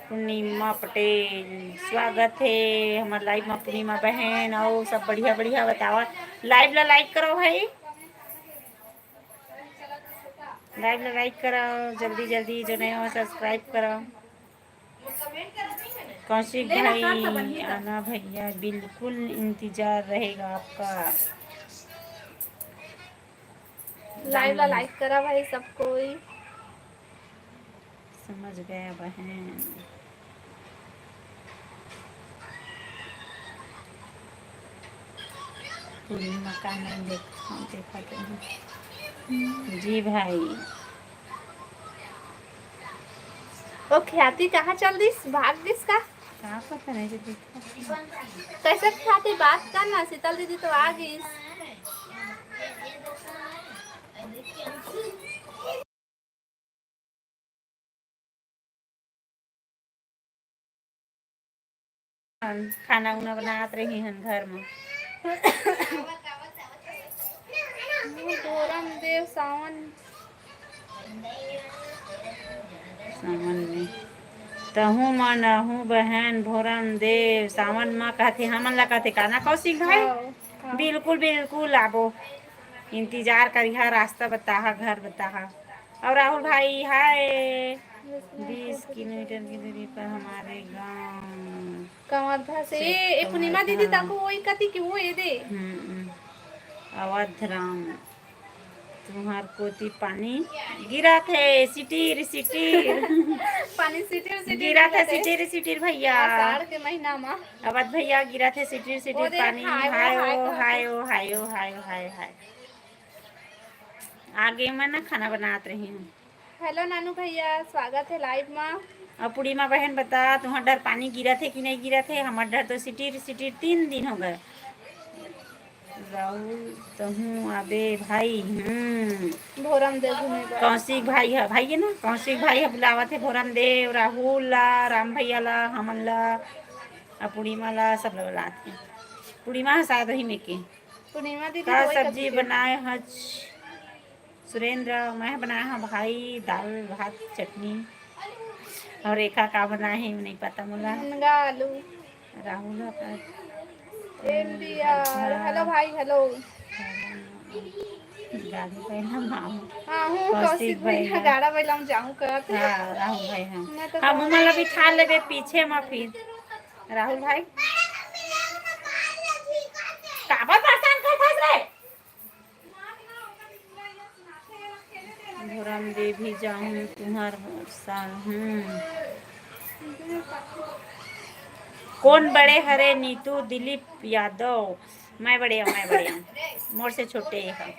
पूर्णिमा पटेल, स्वागत है हमारे लाइव में। पूर्णिमा बहन, आओ सब बढ़िया बढ़िया बतावा। लाइव ला लाइक करो भाई, लाइव ला लाइक करो जल्दी जल्दी, जो नए हो सब्सक्राइब करो। कौशिक भाई, आना भैया, बिल्कुल इंतजार रहेगा आपका। लाइव ला लाइक करा भाई सब कोई। समझ गया बहन। पूर्णिमा का नहीं देख, देखा तो नहीं। जी भाई। ओ ख्याति कहाँ चल दिस, भाग दिस का? का पता नहीं जो देखा। कैसे ख्याति बात कर ना, शीतल दीदी तो आ गई। खाना उना बनात रही हन घर में। भोरम देव सावन। सावन में तहूँ मन आहू बहन भोरम देव सावन म कहथे, हमन ला कहथे का ना कौशिक भाई? हाँ, हाँ। बिल्कुल, बिल्कुल आबो। इंतजार करिहा, रास्ता बताहा, घर बताहा। और राहुल भाई, हाय। बीस किलोमीटर की दूरी पर हमारे गांव। कवर्धा से। से ये, ये पूर्णिमा दीदी कवर्धा। ताको वही कती कि वो ये दे। हम्म, हम्म। अवध राम, तुम्हार कोती पानी गिरा थे, सिटिर, सिटिर। पानी सिटिर, सिटिर गिरा थे, गिरा थे। सिटिर, सिटिर भैया। आषाढ़ के महीना मा। अवध भैया गिरा थे, सिटिर, सिटिर वो दे, पानी। हाय, वो हाय, हाय ओ, कहा हाय थे। ओ, हाय ओ, हाय ओ, हाय, हाय। आगे मैं ना खाना बनात रही हूँ। हेलो नानू भैया, स्वागत है लाइव मा। अब पूर्णिमा बहन बता, तुम्हार डर पानी गिरत है कि नहीं गिरत है? हमार डर तो सिटिर सिटिर तीन दिन हो गए। राहुल, तहूँ आबे भाई। हम्म। भोरम दे घूमे बर। कौशिक भाई है, भाई है ना, कौशिक भाई है, बुलावत है भोरम देव, राहुल ला, राम भैया ला, हमन ला, आ पूर्णिमा ला, सब ला बुलात है। पूर्णिमा है शायद वही में के। पूर्णिमा दीदी का तो वही सब्जी कथी के बनाए हच? सुरेंद्र, मैं बनाए हूँ भाई दाल, भात, चटनी। और रेखा का बनाए है, नहीं पता मोला। मुनगा आलू। राहुल का। एम बी आर। हेलो भाई, हेलो। गाड़ी पहला मामू। हाँ, हूँ, कौशिक कौशिक भाई, भैया। गाड़ा बैला में जाऊँ करत। हाँ, राहुल भाई, हाँ। मैं तो हम गाड़ा उमन ला बैला बिठा लेबे पीछे में फिर। राहुल भाई। काबर परेशान करत हस रे? भोरम देवी जाहूँ तुहर साल। हम्म। कौन बड़े हरे? नीतू, दिलीप यादव। मैं बड़े हूँ, मैं बड़े हूँ। मोर से छोटे है।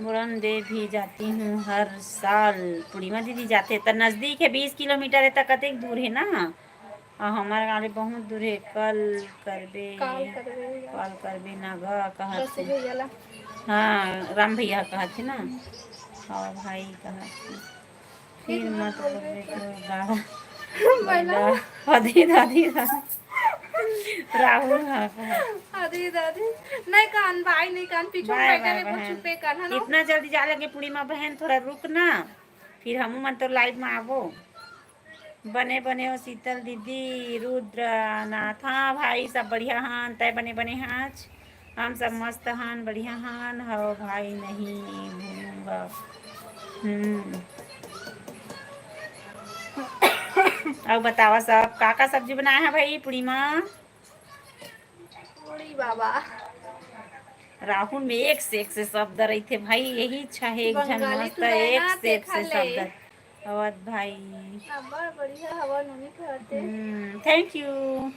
भोरम देवी जाती हूँ हर साल। पूर्णिमा दीदी जाते त नजदीक है, बीस किलोमीटर है, त कतेक दूर है ना। अउ हमर गाड़ी बहुत दूर हे, कल करबे, कॉल करबे। कॉल करबे ना ग, कहत कौशिक हे। भैया ला। हाँ, राम भैया कहत हे ना। हाँ भाई कहत हे। फिर फिर मत मत बोलबे बोलबे तो। तो गाड़ा। बोला। बोला। अधी, अधी, अधी। राहुल हाँ कहत। अधी, अधी। नहीं कहन भाई, नहीं कहन, पीछू में बाय, बैठे बाय, रहे, वो बहन। चुपे कहन, है ना? इतना जल्दी जा लगे पूर्णिमा बहन, थोड़ा रुक ना, फिर हमू मन तो लाइव में आबो। बने बने हो शीतल दीदी, रुद्रनाथ। हाँ भाई, सब बढ़िया हन, तय बने बने हच। हम सब मस्त हन, बढ़िया हन। हो भाई, नहीं भूलूंगा। हम्म। अउ बतावा सब, का का सब्जी बनाए है भाई पूर्णिमा? पूरी बाबा। राहुल में एक से एक से शब्द रहिथे भाई, यही छहे एक झन बंगाली मस्त टूरा है एक ना, से एक से तेखर ले। शब्द। अवध भाई। अब्बड़ बढ़िया हवा नोनी कहते। हम्म, thank you।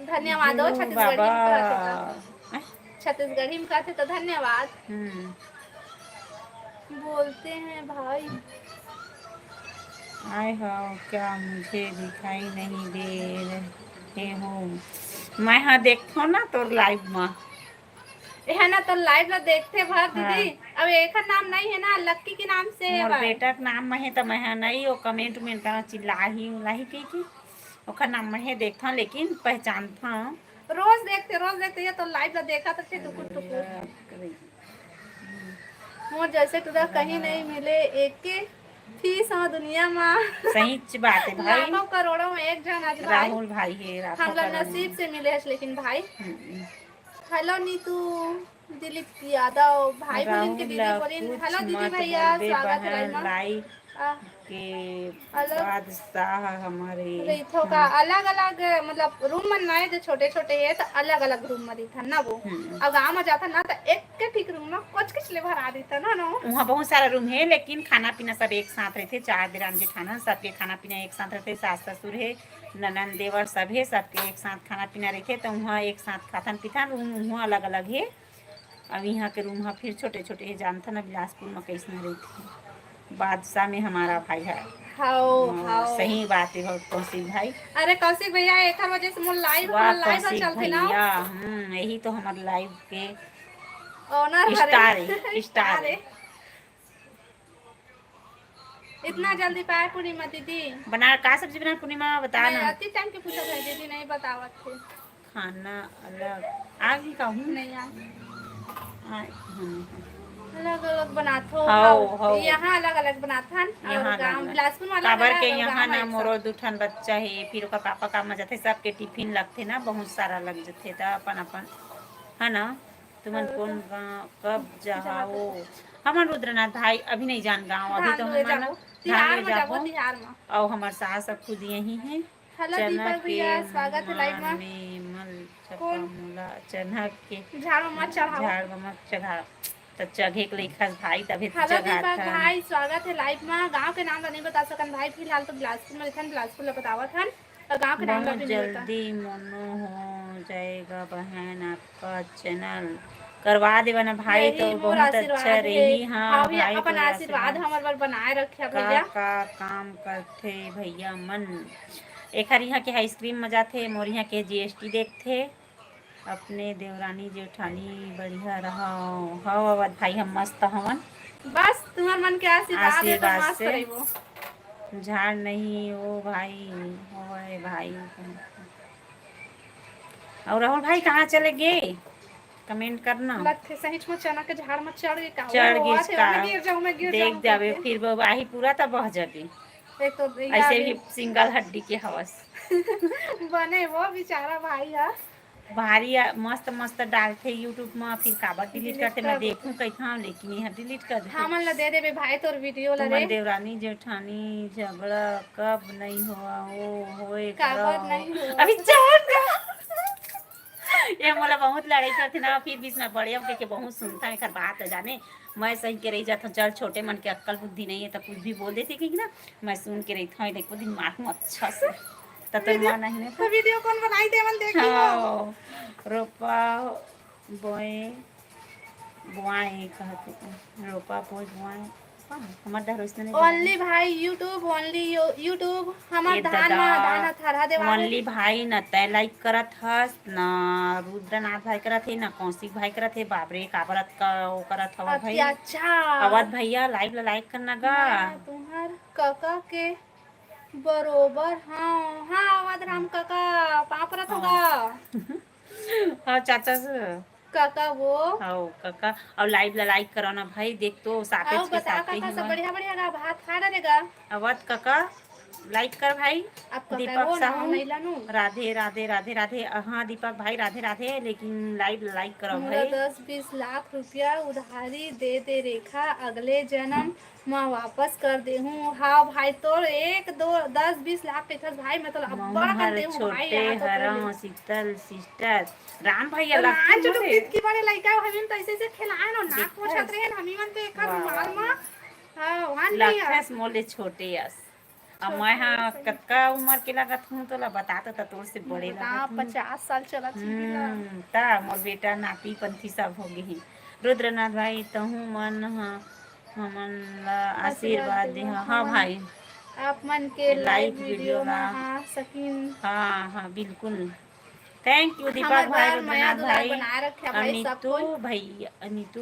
धन्यवाद हो, बोलो छत्तीसगढ़ी में बाबा। कहते तो। छत्तीसगढ़ी में कहते तो धन्यवाद। हम्म। बोलते हैं भाई। आए हो क्या, मुझे दिखाई नहीं दे रहे हो? मैं हाँ देखथो ना तोर लाइव में। एहा ना तो लाइव ला देखथे भर हाँ। दीदी। अब एखर नाम नहीं है ना, लक्की के नाम से है मोर भाई। बेटा के नाम में है तो मैं हाँ नहीं, वो कमेंट उमेंट करना चिल्लाही उल्लाही की, की ओखर नाम में है देखथो, लेकिन पहचानथो। रोज देखथे, रोज देखथे, ये तो लाइव ला देखा तो थे टुकुर टुकुर। मोर जैसे टूरा कहीं नहीं मिले, एके फीस हो दुनिया मा। सही च बात है भाई। लाखों करोड़ों में एक जन आज भाई। राहुल भाई है, लाखों हम लोग करोड़ों में। नसीब से मिले हस, लेकिन भाई। हम्म। हेलो नीतू, दिलीप यादव, भाई बोलिन के राहुल दीदी ला बोलिन। कुछ हेलो दीदी मत भैया, बोलबे स्वागत है बहन, लाइव मा। लाइव आ, के अलग बादशाह हमारे। रहिथो का हाँ। अलग-अलग, मतलब, रूम मन में जो छोटे-छोटे हे, त अलग-अलग रूम में रहिथन ना वो। हम्म। अउ गाँव में जाथन ना, त एक के ठीक रूम में कोचकिच ले भरा देथन ना, ना। उहाँ बहुत सारा रूम हे, लेकिन खाना पीना सब एक साथ रहिथे। चार देरान जेठान, सबके खाना पीना एक साथ रहिथे। सास ससुर हे, ननंद देवर सब हे, सबके एक साथ खाना पीना रहिथे, त उहाँ एक साथ खाथन पीथन। रूम उहाँ अलग-अलग हे। अब इहाँ के रूम ह फिर छोटे-छोटे हे, जानथन ना बिलासपुर म कइसना रहिथे। बादशाह में हमारा भाई है। हाओ, हाँ, हाओ। सही बात है, बहुत कौशिक भाई। अरे कौशिक भैया, एकर वजह से मोर लाइव, वाह, हमर लाइव ह कौशिक चलथे ना। भैया, हम्म, यही तो हमर लाइव के ओनर हरे। स्टार है, स्टार स्टार है। है। इतना जल्दी पाए पूर्णिमा दीदी? बना, का सब्जी बना पूर्णिमा, बता मैं ना। अति टाइम के पूछत है दीदी, नहीं बतावत थे। खाना अलग, आगे कहूँ? नहीं, आगे। आ, हम्म। अलग-अलग बनाथो, हाओ, अउ हाओ। यहाँ अलग-अलग बनाथन, अउ यहाँ गाँव अलग-अलग। बिलासपुर में अलग-अलग, काबर के अउ यहाँ गाँव ना में मोरो सब। दू ठन बच्चा हे, फिर ओकर पापा काम में जाथे, सबके टिफिन लगथे ना, बहुत सारा लग जथे, त अपन-अपन, है ना? तुमन हाँ, कोन तो गाँव, कब जाहव? हमन रुद्रनाथ भाई, अभी नहीं जान गाँव, अभी तो धान लुए हमन जाबो। धान तिहार लुए में जाबो, जाबो। तिहार में। अउ हमर सास अब खुद यही हे। हेलो चना दीपक के भैया, स्वागत है लाइव माँ में। में मल चपा कौन? मोला चना के झाड़ में मत चढ़ाओ। झाड़ में मत चढ़ाओ। त चघे के लइखस भाई, तभे तो हेलो चघात दीपक हन। भाई, स्वागत है लाइव में। गाँव के नाम ला नहीं बता सकन भाई, फिलहाल तो बिलासपुर में रहिथन, बिलासपुर ला बतावत हन। अउ गाँव के नाम ला बहुत भी नहीं बता। जल्दी मोनो हो जाएगा बहन आपका चैनल। करवा देवा ना भाई, यही तो मोर बहुत अच्छा आशीर्वाद हे। रही। हाँ, हाँ भैया, भाई, अपन तोर आशीर्वाद आशीर्वाद। हमर बर बनाए रखिया का, भैया। का काम करथे भैया मन? एखर इहाँ के आइसक्रीम म जाथे, मोर इहाँ के जीएसटी देखथे। अपने देवरानी जेठानी बढ़िया रहव। हव अवध भाई, हम मस्त हवन। बस तुमन मन के आशीर्वाद हे तो आशीर्वाद मस्त से। रहिबो। झाड़ नहीं ओ भाई, ओए भाई। अउ राहुल भाई कहाँ चले गे? कमेंट करना। लगथे सहीच म चना के झाड़ म चढ़ गे का? चढ़ ओ, गे आते का? मैं गिर जाऊँ, मैं गिर देख जाऊँ जाबे, करके। फिर वो आही पूरा त बह जाबे। एक तो ऐसे यार भी सिंगल हड्डी के हवस। बने वो बेचारा भाई ह। भारी आ, मस्त मस्त डालथे YouTube म, फिर काबर डिलीट डिलीट करथे, मैं कर देथे। देखूं कहिथंव, लेकिन ये डिलीट कर देथे। हमन ला दे देबे भाई तोर वीडियो ला तुमन रे। देवरानी जेठानी झगड़ा कब नहीं हुआ, ओ होए काबर करो। नहीं हुआ? अभी चल ना। ये मोला बहुत लड़ाई करथे ना, फिर भी इसमें बड़े होके के बहुत सुनता है, एकर बात है जाने। मैं सही के रही जाता हूँ, चल छोटे मन के अक्कल बुद्धि नहीं है तो कुछ भी बोल देते कि ना, मैं सुन के रही था, देखो दिमाग में अच्छा से। त तोर वीडियो, मन नहीं ना तो वीडियो कौन बनाई देवन देखी हो? हाँ, रोपा बोए, बोआए कहत हे, रोपा बोए बोआए। हाँ, हमर डहर वइसने नहीं बोलथे। Only भाई YouTube, only you-, YouTube, हमर ए धान दादा, मा, धान ह थरहा देवागे। Only भाई न तै लाइक करत हस, न रुद्रनाथ भाई करत हे, न कौशिक भाई करत हे। बाप रे, काबर अतका वो करत हवा भाई? अत्याचार। अवध भैया, लाइव ला लाइक करना गा। मैं तुम्हार कका के बरोबर, हाँ, हाँ, अवध राम कका, पाँव परत हँव गा। हाँ, चाचा से। कका वो। हव, कका, अउ लाइव ला लाइक करव ना भाई, देख तो सापेच के साथे ही। अउ बता, कका, सब बढ़िया, बढ़िया गा, भात खा डरे गा। अवध कका, लाइक कर भाई। आप का दीपक करबो ना, साहू। नहीं लानू। राधे, राधे, राधे, राधे। हाँ, दीपक भाई, राधे, राधे, लेकिन लाइव लाइक करो मोला भाई। दस बीस लाख रुपया उधारी दे दे रेखा, अगले जन्म म वापस कर देहूं। हाँ भाई, तोर एक, दो, दस, बीस लाख कहिथस भाई, मैं तोला महूं अब्बड़ अकन हर देहूं भाई, छोटे आ तो हरंव, बोले। शीतल सिस्टर। राम भैया तो लगथे नाच जो मोरे। कितकी बड़े लइका हमिन, तो ऐसे ऐसे खेलाए न, नाक देखथस? पोछत रहे हमी मन तो एकर वाह, रुमाल वाह, म। वाह। हाँ, वान भैया। लगथस मोले छोटे अस। अब मैं हा छोटे अस। कतका उम्र के लगत हूँ तोला बता तो, त तोर से बड़े बता, लगत हूँ। पचास साल चलत ही ला। हम्म, त मोर बेटा नाती पंथी सब हो गे हे। रुद्रनाथ भाई, तहूँ मन ह हमन ला आशीर्वाद आशीर्वाद देहा। देहा। हाँ हमन भाई। आप मन के लाइव लाइव वीडियो वीडियो मा ला। आ सकिन। हाँ, हाँ, बिल्कुल। Thank you दीपक हमर भाई, बार मया रुद्रनाथ दुलार भाई, बनाए रखे भाई सब अनितू कोई। भैया, अनितू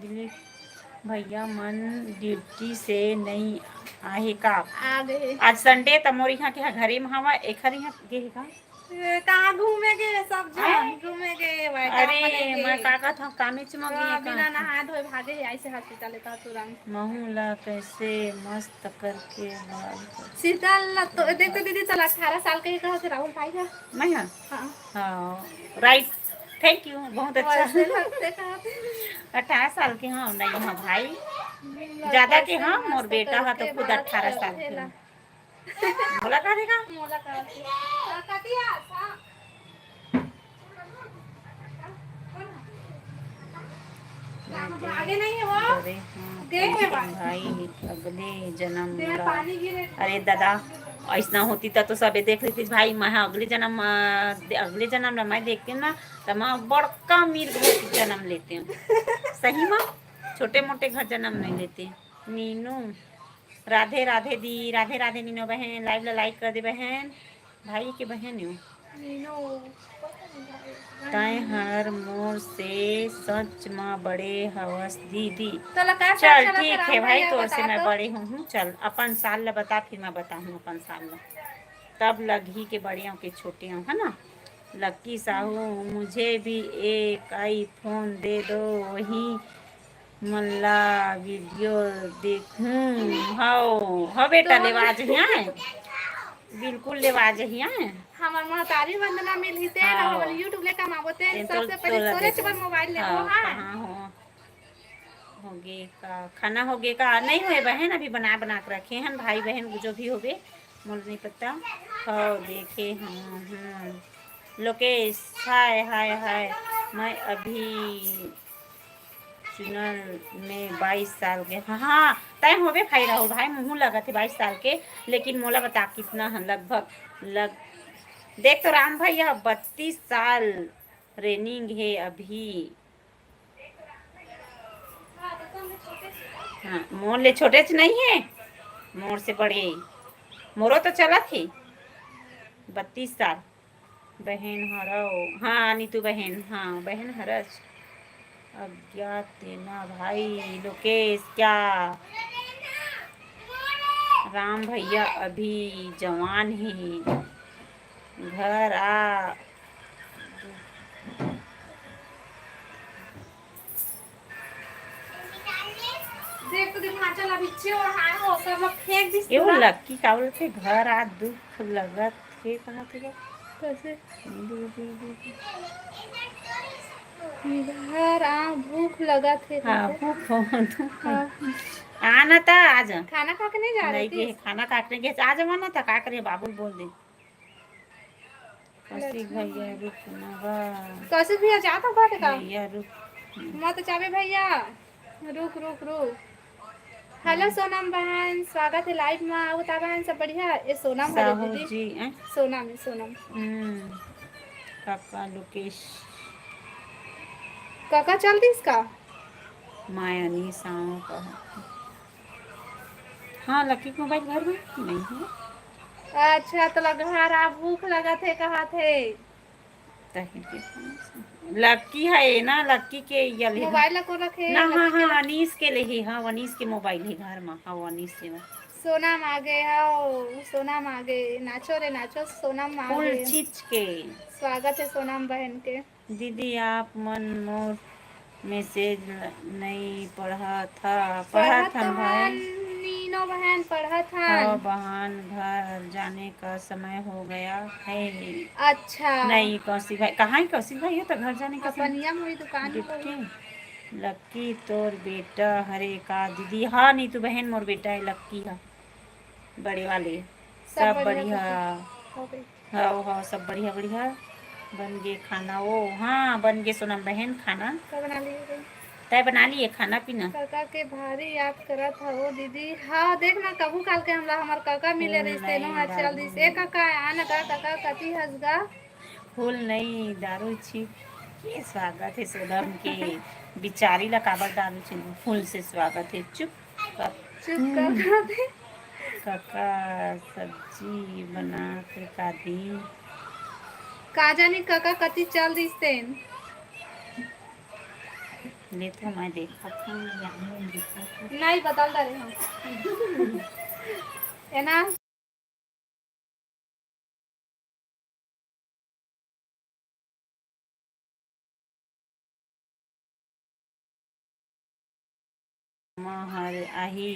दिलीप भैया मन ड्यूटी से नई आहे का? आ गए। आज संडे त मोर इहाँ के घरे म हवा, एखर इहाँ गे हे का? ए, कहाँ घूमे गे सब झन? हैं? घूमे गे भाई, काम अरे, बने गे। मैं का कहत हूँ, कामेच म गे हाँ, का? बिना नहाए धोए भागे हे, ऐसे हॉस्पिटल लेता तुरंत। महू ला कैसे मस्त करके बाल कर शीतल ला तो, देख तो दीदी, तोला अठारह साल के ही कहत हे राहुल भाई का। मैं हाँ? हाँ। हाँ, राइट। Thank you, बहुत अच्छा। वैसे लगते कहत हे। अठारह साल के हाँ, नहीं हाँ भाई। हम्म, ज्यादा के कैसे हाँ, मोर मस्त बेटा हा तो करके खुद बात अठारह साल करथे के ला। हाँ। मोला का देगा? मोला का देगा? हाँ, कतिया, हाँ। आगे नहीं है वो। अरे, हाँ, दे है भाई। भाई, अगले जन्म तेरा ला। पानी गिरे। अरे दादा, ऐसना होती त तो सबे देख लेती भाई, मैं अगले जन्म, अ, दे-, अगले जन्म ला मैं देखते ना, त मैं बड़का अमीर घर के जन्म लेते हूँ। सही में, छोटे मोटे घर जन्म नहीं लेते। मीनू, राधे राधे दी, राधे राधे नीनो बहन, लाइव ला लाइक कर दे बहन, भाई के बहन हो। नीनो, तैं हर मोर से सच म बड़े हवस दीदी। तोला का चल, साल चला ठीक है भाई, भैया तोर से बता मैं तो। बड़े हूँ, हूँ, चल, अपन साल ला बता, फिर मैं बताहूँ अपन साल ला। तब लगही के बड़े हो के छोटे हो, है ना? लक्की साहू, मुझे भी एक आईफोन दे दो, वही मन ला वीडियो देखूं। हव, हव बेटा, तो लेवा जहिया। बिल्कुल लेवा जहिया। हमर महतारी वंदना मिलही ते ना, हाँ। हमर YouTube ले कमाबो ते, तेन तो सबसे पहले तोला तोरे देबो। चबर मोबाइल लेबो, हाँ, हाँ। कहाँ हो? होगे का? खाना होगे का? नहीं होए बहन, अभी बना, बना के रखे हन भाई बहन जो भी होगे। मोला नहीं पता। हो देखे, हाँ, हाँ। लोकेश, हाय, हाय, हाय। मैं अभी चुनल में बाईस साल के। हाँ, हाँ, तय होबे भाई राहुल भाई, मुँह लगत हे बाईस साल के, लेकिन मोला बता कितना है लगभग, लग, देख तो राम भैया, बत्तीस साल रनिंग हे अभी। हाँ, मोर ले छोटेच नहीं हे, मोर से बड़े। मोरो तो चलत हे बत्तीस साल। बहन हरव, हाँ, नीतू बहन, हाँ, बहन हरच। अज्ञात तेना भाई, लोकेश, क्या? राम भैया अभी जवान हे, घर आ। देख तो दिमाग चला, बिच्छे और हाय हो, सब लोग फेंक दिस एगो पूरा। लक्की का बोलथे, घर आ दुख लगत हे, कहाँ थे गा? कैसे? दू, दू, दू, दू। घर आ भूख लगत हे, हाँ, कइसे? भूख हो, दुख हो। हाँ। आना त, आ जा। खाना खा के नहीं जा रहे नहीं थे? गे, खाना खा के नहीं गे, आ जा, माना त, का करे, बाबू ल बोल दे। कौशिक भैया रुक ना बा। कौशिक भैया जात हो बाटे का? भैया रुक। मत जाबे भैया। रुक, रुक, रुक। हेलो हम्म। सोनम बहन, स्वागत है लाइव में। अउ बता बहन, सब बढ़िया? ए सोनम हरे साहू दीदी। जी, हैं? सोनम है, सोनम। हम्म। काका लोकेश। काका चल दिस का? माया नहीं साहू का। हाँ, लकी के मोबाइल घर में नहीं है। अच्छा, तो लग घर आ भूख लगत हे, कहत हे। तही के लकी है ना, लकी के ये ले। मोबाइल ला को रखे, ना, लकी हाँ, के हाँ, अनीस के ले ही, हाँ, अनीस के मोबाइल है घर में, हाँ, अनीस के। सोनम आ गे, हाँ, सोनम आ गे, नाचो रे नाचो, सोनम आ फुल गे। चीज के। स्वागत है सोनम बहन के। दीदी, आप मन मोर मैसेज ल-, नई पढ़त हा? पढ़त पढ़त हन भाई। हन, तीनों बहन पढ़त हन। हाँ बहन, घर जाने का समय हो गया है। अच्छा। नहीं कौशिक भाई, कहाँ है कौशिक भाई? ये तो घर जाने का समय। अपन यम वही दुकान में वही। लक्की, लक्की तोर बेटा हरे का दीदी? हाँ नीतू बहन, मोर बेटा है लक्की है, बड़े वाले। सब सब बढ़िया बढ़िया। तो हो गई। हव, हव, सब बढ़िया, बढ़िया। बन गे खाना वो? हाँ, बन गे सोनम बहन खाना। का बना लिए रे? तय बना लिए खाना पीना? काका के भारी याद करत हवो दीदी। हाँ, देख ना, कभू काल के हमला हमर काका मिले हम्म, रहिस, तेनो नहीं, ह चल दारू दिस। ए नहीं। काका, आ ना गा, काका, कति हस गा? फूल नहीं, दारू छी। के स्वागत है सोनम के? बिचारी ला काबर दारू छी? फूल से स्वागत है। चुप कर। चुप कर, हम्म। कर दे। काका सब्जी बनात का दिन। का जानी काका कति चल दिस तेन। ले तो मैं देखत हूँ, या नहीं देखत हूँ। नहीं, बदल डाले हम। है ना? मामा हर आही,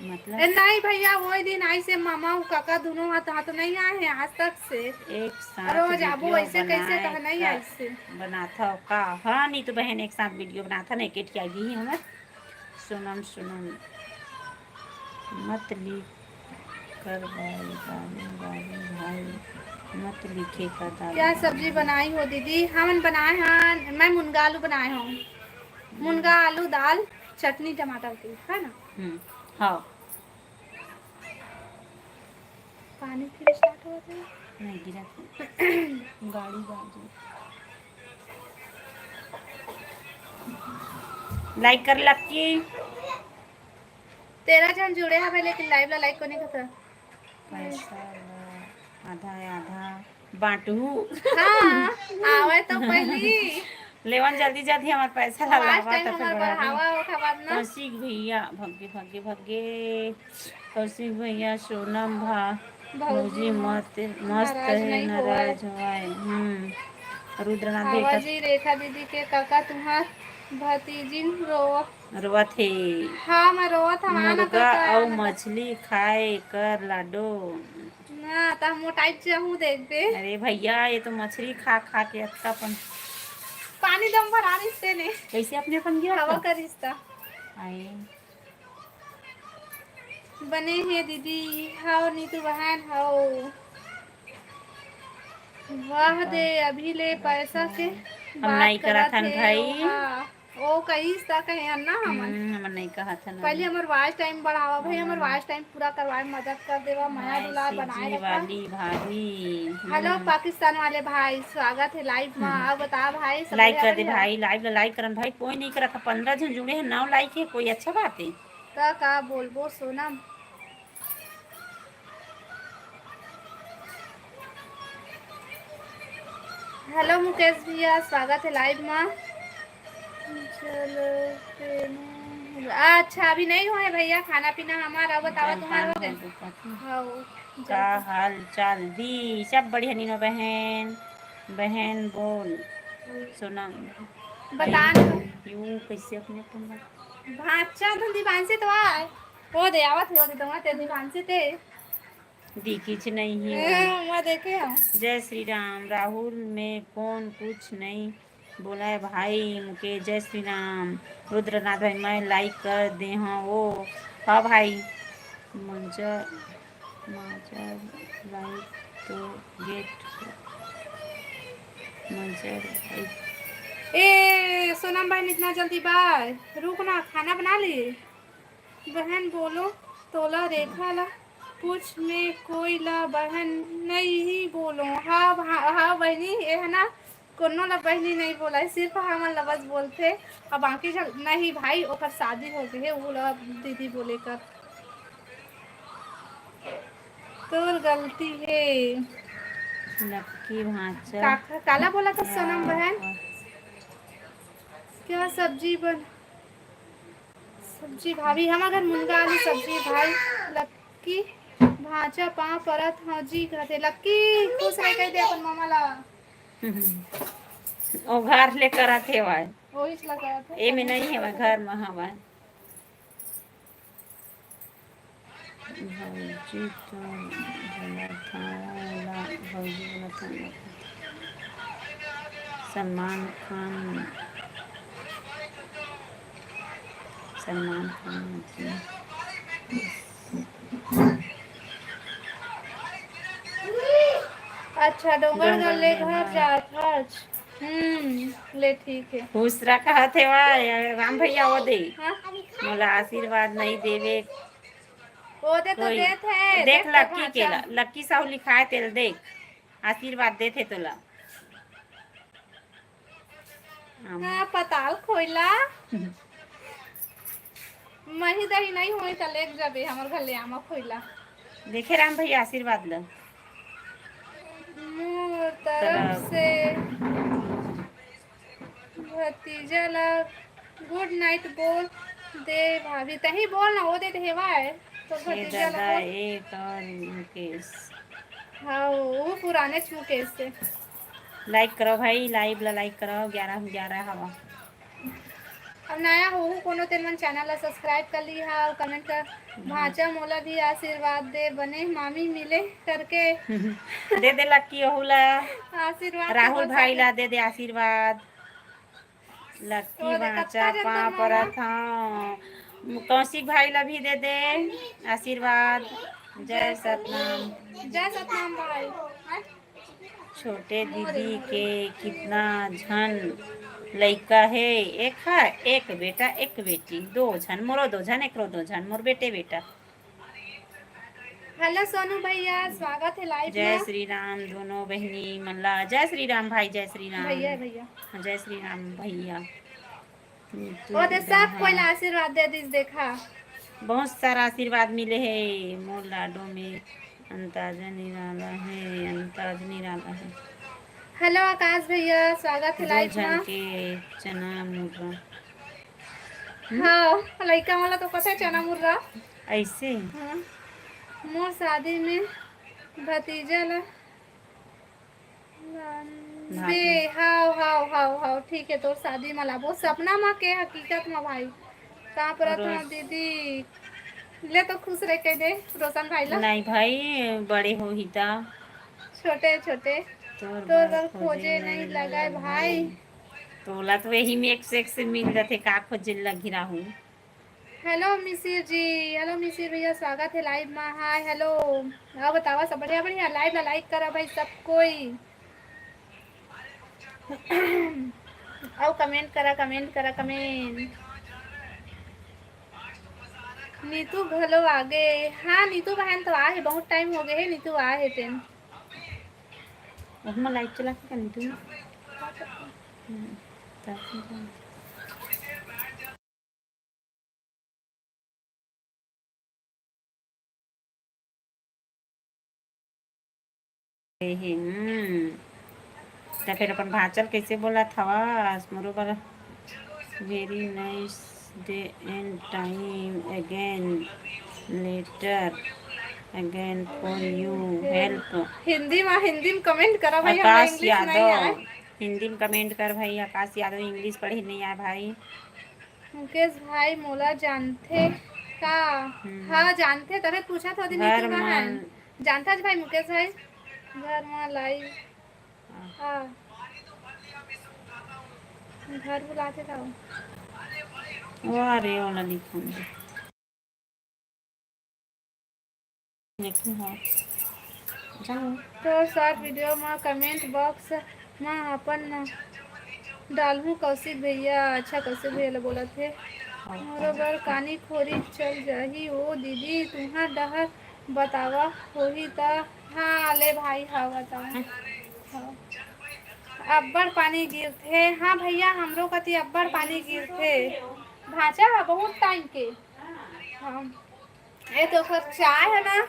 मतलब? ए, नहीं भैया, वही दिन आई से मामा अउ काका दोनों हाथ, हाथ नहीं आए हैं आज तक से। एक साथ रोज आबो, video ऐसे कैसे बनाए कहा नहीं का, आई से? बनाथव का? हाँ, नहीं तो बहन, एक साथ video बनाथन, एक एठिया भी ही हमर। सोनम, सोनम, मत लिख कर भाई, बाबू, बाबू, भाई, मत लिखे का दादा। क्या सब्जी बनाई हो दीदी? हमन बनाए हन, मैं मुनगा आलू बनाए हूँ। मुनगा आलू, दाल, चटनी, टमाटर की, है ना? हम्म, हाँ। पानी फिर start होत है। नहीं गिरा। गाड़ी बाजू। Like कर लक्की। तेरह जन जुड़े हवे, लेकिन live ला like कोनी करता। पैसा ला आधा आधा बांटहू। हाँ, आवे तो पहली। लेवन जल्दी जल्दी हमार पैसा ला last लावा time तो फिर हमार बढ़ाबे। बढ़ावा होखा बाद ना। कौशिक भैया, भग्गे, भग्गे, भग्गे। कौशिक भैया, सोनम भा भौजी भौजी मत, मत मस्त नाराज है, नहीं नाराज होवय। हम्म। रुद्रनाथ हवा देखत जी, रेखा दीदी के काका तुम्हार भतीजिन रोवत। रोवत हे। हाँ, मैं रोवत हूँ, हाँ ना मुर्गा काका, अउ ना मछली खाए कर लाडो। ना, त हम मोटाई जाहूँ देखबे। अरे भैया, ये तो मछली खा खा के अतका पन पानी दम भरा रिश्ते ने। कैसे अपने अपन गिरा हवा था? का रिश्ता। आए। बने हे दीदी, हव नीतू बहन हव। वाह दे, अभी ले पैसा के हम बात नहीं करत करत हन हे, भाई। ओहा। ओ कहिस त कहे हन ना हमन। हम्म, हमन नहीं कहत हन। पहले हमर watch time बढ़ावा भाई, हमर हम्म। Watch time पूरा करवाए में मदद कर देवा, मया हाँ, दुलार बनाए सीजी रखा। वाली भाभी। हेलो हम्म। पाकिस्तान वाले भाई, स्वागत है live में। हम्म। अब बता भाई, सब like बढ़िया कर दे बढ़िया? भाई, live ला like करन भाई, कोई नहीं करत, पंद्रह जन जुड़े हैं, नौ like है, कोई अच्छा बात है। त का बोलबो सोनम? हेलो मुकेश भैया, स्वागत है live में। चलो, तेने-, अच्छा, अभी नहीं हुआ है भैया, खाना पीना हमारा, बतावा, हम तुम्हारा हो खाना गया? नहीं खाते। हाँ, वो का जल्दी। हाल चाल दी? सब बढ़िया नीनो बहन, बहन बोल, सोनम। बता आई, ना। यू कैसे अपने अपन बात? भांचा धुंधी बांसे तो आए। हो दे, आवत हो दे, तुम्हारा ते धुंधी बांसे ते। दिखिच नहीं है। हाँ, मैं देखे हूँ। जय श्री राम। राहुल, मैं कौन कुछ नहीं बोला है भाई मुकेश। जय श्री राम। रुद्रनाथ भाई, मैं like कर दे हूँ वो। हाँ भाई। मंजर, मंजर like तो get मंजर like। ए, सोनम बहन, इतना जल्दी बाय? रुक ना, खाना बना ली। बहन बोलो, तोला रेखा ला पूछ, मैं कोई ला बहन नहीं बोलो। हाँ भा-, हाँ बहनी, ये है ना, कोनो ला बहनी नहीं बोला है, सिर्फ हमन ला बस बोलथे। अब बाकी झन नहीं भाई, ओकर शादी हो गए, वो ला दीदी बोले कर। तोर गलती है। लक्की भांचा। का-, काला बोला था सोनम बहन? क्या सब्जी बन-, सब्जी भाभी, हमर घर मुनगा आलू सब्जी भाई। लक्की भांचा पाँव परत हौं जी कहते। लक्की खुश रहे कह दे अपन मामा ला। ओ घर ले करत हे वाय। ओही ला करत हे। ए में नहीं हे वाय, घर में हवा। भौजी तो बोलत हवं ला, भौजी बोलत हवं ला। सलमान खान, सलमान खान। अच्छा, डोंगरगढ़ ले घर जात हच। हम्म, ले ठीक है। खुश रह कहत हे वा, राम भैया, वो दे। हाँ? मोला आशीर्वाद नहीं देवे। वो दे तो कोई देत है, देख देख तो लक्की के भाषा। ला, लक्की साहू लिखाए तेल देख, आशीर्वाद देत हे तोला। हाँ, पताल खोइला। मही दही नहीं होई त लेके जाबे हमर घर ले आमा खोइला। देखे राम भैया आशीर्वाद ल। मोर तरफ तरफ। से भतीजा ला गुड नाइट बोल दे भाभी। तही बोल ना, वो दे देवा है। तो हे भतीजा ला दादा, बोल। एक और मुकेश। हाँ, वो पुराने मुकेश से। लाइक करो भाई, लाइव ला लाइक करो, ग्यारह ग्यारह हवा। अब नया होहू कोनो तेन मन चैनल ला सब्सक्राइब कर ली हा और कमेंट कर। हाँ। भांचा मोला भी आशीर्वाद दे, बने मामी मिले करके। दे दे लक्की ओहू ला। आशीर्वाद राहुल भाई ला दे दे आशीर्वाद। लक्की भांचा पाँव परत हंव। कौशिक भाई ला भी दे दे आशीर्वाद। जय सतनाम। जय सतनाम भाई। छोटे दीदी के कितना झन लइका हे? एक हा, एक बेटा, एक बेटी, दो झन, मोरो दो झन, एकरो दो झन, मोर बेटे बेटा। हेलो सोनू भैया, स्वागत है लाइव जय में। श्री राम दोनों बहनी मन ला। जय श्री राम भाई, जय श्री राम। भैया, भैया। हाँ, जय श्री राम भैया। ओ दे, सब कोई ला आशीर्वाद दे दिस, देखा। बहुत सारा आशीर्वाद मिले हे मोर लाडो में। अंताज निराला है, अंताज निराला है। हेलो आकाश भैया, स्वागत है दो लाइव झन में। के चना मुर्रा। हम्म? हाँ, लइका वाला तो पता है चना मुर्रा। ऐसे? हाँ। मोर शादी में भतीजा ला बे, हाव, हाव, हाव, हाव, ठीक है, तोर शादी म लाबो, सपना म के हकीकत म भाई। कहाँ पर रोज। दीदी, ले तो खुश रह के दे, रोशन भाई ला। नहीं भाई, बड़े होही ता। छोटे, छोटे। तोर तोर बर बर खोजे खोजे नहीं नहीं लगाए लगाए भाई। भाई। तोला तो यही में एक से एक से मिल जाथे, का खोजे लगी रहूं। हेलो मिसिर जी, हेलो मिसिर भैया, स्वागत है लाइव में। हाय, हेलो। और बतावा, सब बढ़िया, बढ़िया। लाइव ला लाइक करा भाई सब कोई। और कमेंट करा, कमेंट करा, कमेंट। नीतू घलो आगे। हाँ, नीतू बहन तो आ है, बहुत टाइम हो गए है, नीतू आ है तेन। ओहमा लाइव चला के कर नीतू। हम्म, तब हे, हम्म। त फिर अपन भांचल कैसे बोलत हवस? मोरो बर very nice day and time again, later again for you help। Hindi में, हिंदी में कमेंट करा भाई, हमरा आकाश इंग्लिश नहीं यादव, आए। हिंदी में कमेंट कर भाई, आकाश यादव, इंग्लिश पढ़े नहीं आए भाई। मुकेश भाई मोला जानथे का? हम्म। हाँ, जानथे, तभे पूछत हों, नीतू घर बहन। जानथस भाई मुकेश भाई? घर म लाइव। हाँ। हाँ। घर बुलाथे का? वाह रे, ओला लिखूंगी। लेकिन हाँ, जाओ। तो शॉर्ट वीडियो में कमेंट बॉक्स में अपन डालहूँ कौशिक भैया। अच्छा, कौशिक भैया ला बोलत हे। हाँ। मोरो बर कानी खोरी चल जाही ओ दीदी, तुंहर डहर बतावा होही त। हाँ, ले भाई, हाँ, बतावा। हाँ। हाँ। अब्बड़ पानी गिरथे। हाँ भैया, हमरो कति अब्बड़ पानी गिरथे। भांचा ह बहुत टाइम के। हाँ। ए तो ओकर चाय है ना।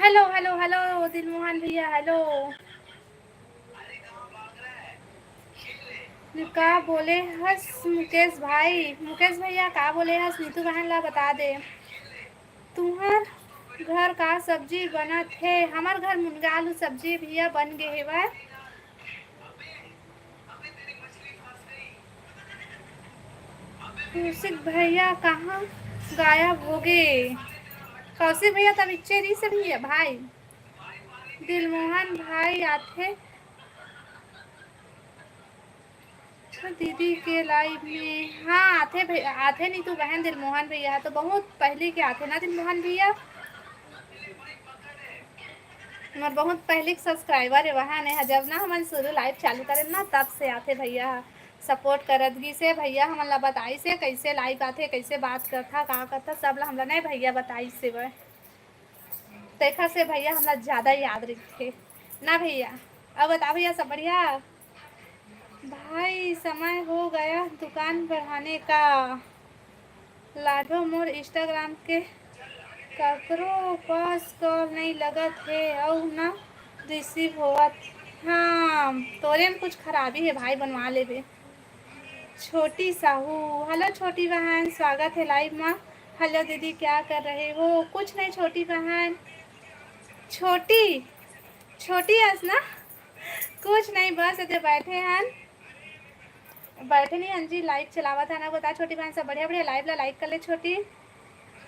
हेलो, हेलो, हेलो, दिलमोहन भैया, हेलो। का बोले हस मुकेश भाई? मुकेश भैया, का बोले हस? नीतू बहन ला बता दे। तुहर घर का सब्जी बनत हे? हमर घर मुनगा आलू सब्जी भैया बन गे हेवय। कौशिक भैया कहाँ गायब हो गए? कौशिक भैया तब इच्चे रही से भैया भाई। दिलमोहन भाई आथे दीदी के लाइव में। हाँ, आथे भैया, आथे नीतू बहन। दिलमोहन भैया तो बहुत पहले के आथे ना दिलमोहन भैया। हमर बहुत पहले के सब्सक्राइबर है वहाँ ने, जब ना हमन शुरू लाइव चालू करे ना, तब से आथे भैया। सपोर्ट करत गिस हे भैया, हमन ला बताइस हे कैसे लाइव आथे, कैसे बात करथा, का करथा, सब ला हमला नहीं भैया बताइस हे वह। तेखर से भैया हमला ज्यादा याद रखथे ना भैया। अब बता भैया, सब बढ़िया? भाई, समय हो गया दुकान बढ़ाने का। लाडो, मोर Instagram के ककरो पास कॉल नहीं लगत हे, अउ ना रिसीव होवत। हाँ, तोरे में कुछ खराबी है भाई, बनवा लेबे। छोटी साहू, हेलो छोटी बहन, स्वागत है लाइव में। हेलो दीदी, क्या कर रहे हो? कुछ नहीं छोटी बहन, छोटी, छोटी हस ना, कुछ नहीं, बस एदे बैठे हन। बैठे नहीं हन जी, लाइव चलावत हन। बता छोटी बहन, सब बढ़िया बढ़िया, लाइव ला लाइक कर ले छोटी।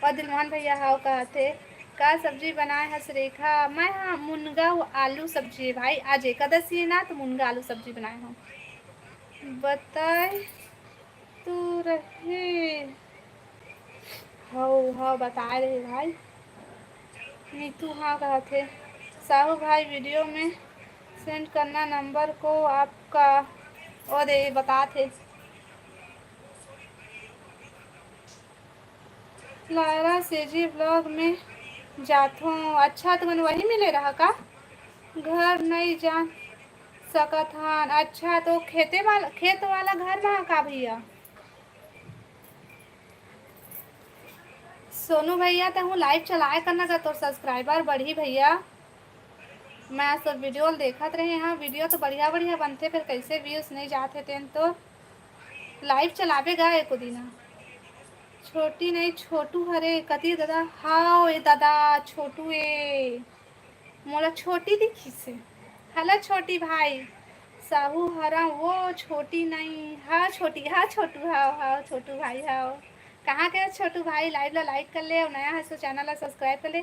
और दिलमोहन भैया हाव कहत हे, का सब्जी बनाए हस रेखा? मैं, हाँ, मुनगा आलू सब्जी है भाई, आज एकादशी है ना, तो मुनगा आलू सब्जी बनाए हूँ। बताए तो रहे, हव, हव, बताए रहे भाई। नीतू हाँ कहत हे, साहू भाई वीडियो में सेंड करना नंबर को आपका, ओ दे बतात हे। लारा सेजी ब्लॉग में जाथों। अच्छा, तुमन वही मिले रहा का? घर नहीं जा सकत हन। अच्छा, तो खेते वाला, खेत वाला घर में का भैया? सोनू भैया, तहूँ लाइव चलाए करना, का तोर सब्सक्राइबर बढ़ी भैया। मैं आज तोर वीडियो ल देखत रहे हाँ, वीडियो तो बढ़िया बढ़िया बनथे, फिर कैसे व्यूज नहीं जात हे तेन तो। लाइव चलाबे गा एको दिन। छोटी नहीं, छोटू हरे, कति दादा? हाव ए दादा, छोटू ए, मोला छोटी दिखिस हे। हेलो छोटी भाई, साहू हरा वो छोटी नहीं, हाँ छोटी, हाँ छोटू, हाँ, हाँ छोटू भाई, हाँ। कहाँ के छोटू भाई? लाइव ला लाइक कर ले और नया है तो चैनल ला सब्सक्राइब कर ले।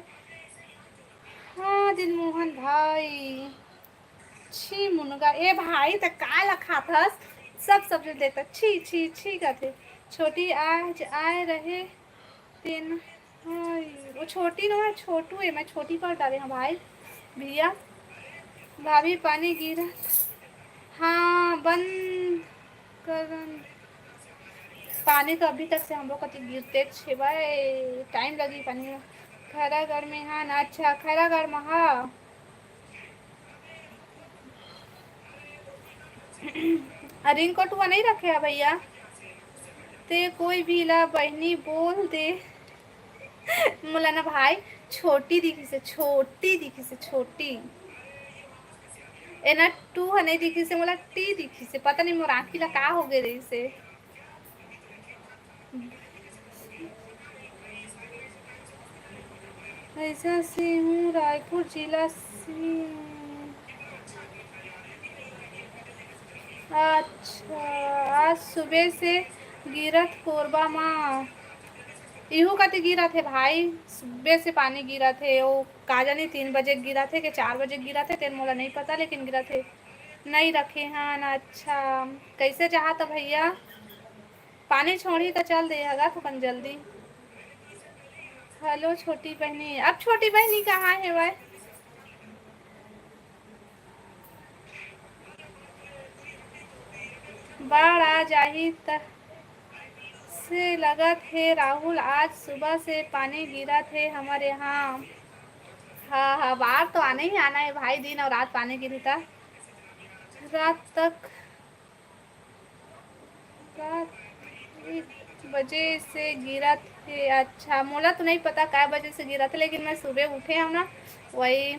हाँ दिलमोहन भाई, छी मुनगा, ए भाई त का ला खाथस? सब सब्जी देखता छी छी छी करथे। छोटी आज आए रहे तेन, हाय, वो छोटी नो है, छोटू है, मैं छोटी कर डाले हाँ भाई। भैया, भाभी पानी गिरा, हाँ बंद कर। पानी तो अभी तक से हम लोग कति गिरते छे भाई, टाइम लगी पानी। खैरागढ़ में हाँ ना, अच्छा खैरागढ़ में हाँ। अ, रेनकोट हुआ नहीं रखे है भैया, ते कोई भी ला बहनी बोल दे। मोला ना भाई, छोटी दिखिस हे, छोटी दिखिस हे, छोटी। ए ना टू ह नहीं दिखिस हे, मोला टी दिखिस हे। पता नहीं मोर आँखी ला का हो गए रहिस हे। ऐसा से हूँ रायपुर जिला से। अच्छा, आज सुबह से गिरत कोरबा मा। इहू कति गिरत हे भाई, सुबह से पानी गिरत हे। ओ का जानी तीन बजे गिरत हे के चार बजे गिरत हे, तेन मोला नहीं पता, लेकिन गिरत हे। नहीं रखे हन। अच्छा, कैसे जहा त भैया? पानी छोड़ी त चल दे हगा थोकन जल्दी। हेलो छोटी बहनी, अब छोटी बहनी कहाँ हे भाई? बाढ़ आ जाही त से लगत हे राहुल, आज सुबह से पानी गिरत हे हमर यहाँ। हाँ, हाँ, बाढ़ तो आना ही आना है भाई, दिन और रात पानी गिरी त रात तक, रात एक बजे से गिरत हे। अच्छा, मोला तो नहीं पता काय बजे से गिरत हे, लेकिन मैं सुबह उठे हूँ ना, वही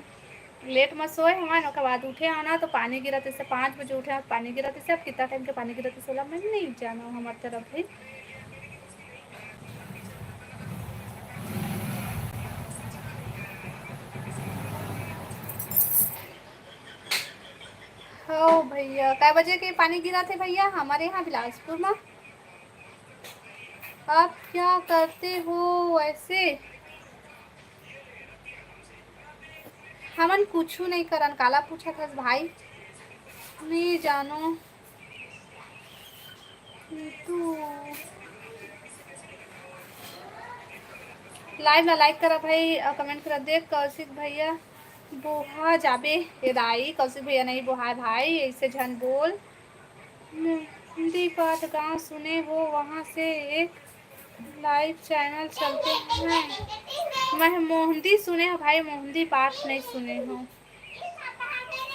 लेट में सोए हवन, ओकर बाद उठे हूँ ना, तो पानी गिरत हे, पाँच बजे उठे हूँ, पानी गिरत हे। अब कितना टाइम के पानी गिरत हे, ओला मैं नहीं जाना हूँ, हमार तरफ है। हो भैया, काय बजे के पानी गिरत हे भैया हमारे यहाँ बिलासपुर में? आप क्या करते हो वैसे? हमन कुछु नहीं करन, काला पूछत हस भाई? नहीं जानो। तू live ला like करा भाई, अउ comment करा। देख कौशिक भैया बोहा जाबे। ए दाई, कौशिक भैया नहीं बोहाय भाई, ऐसे झन बोल। मेहंदी पाठ गाँव सुने हो, वहाँ से एक live channel चलते हैं। मैं मोहंदी सुने हो भाई, मोहंदी पाठ नहीं सुने हो।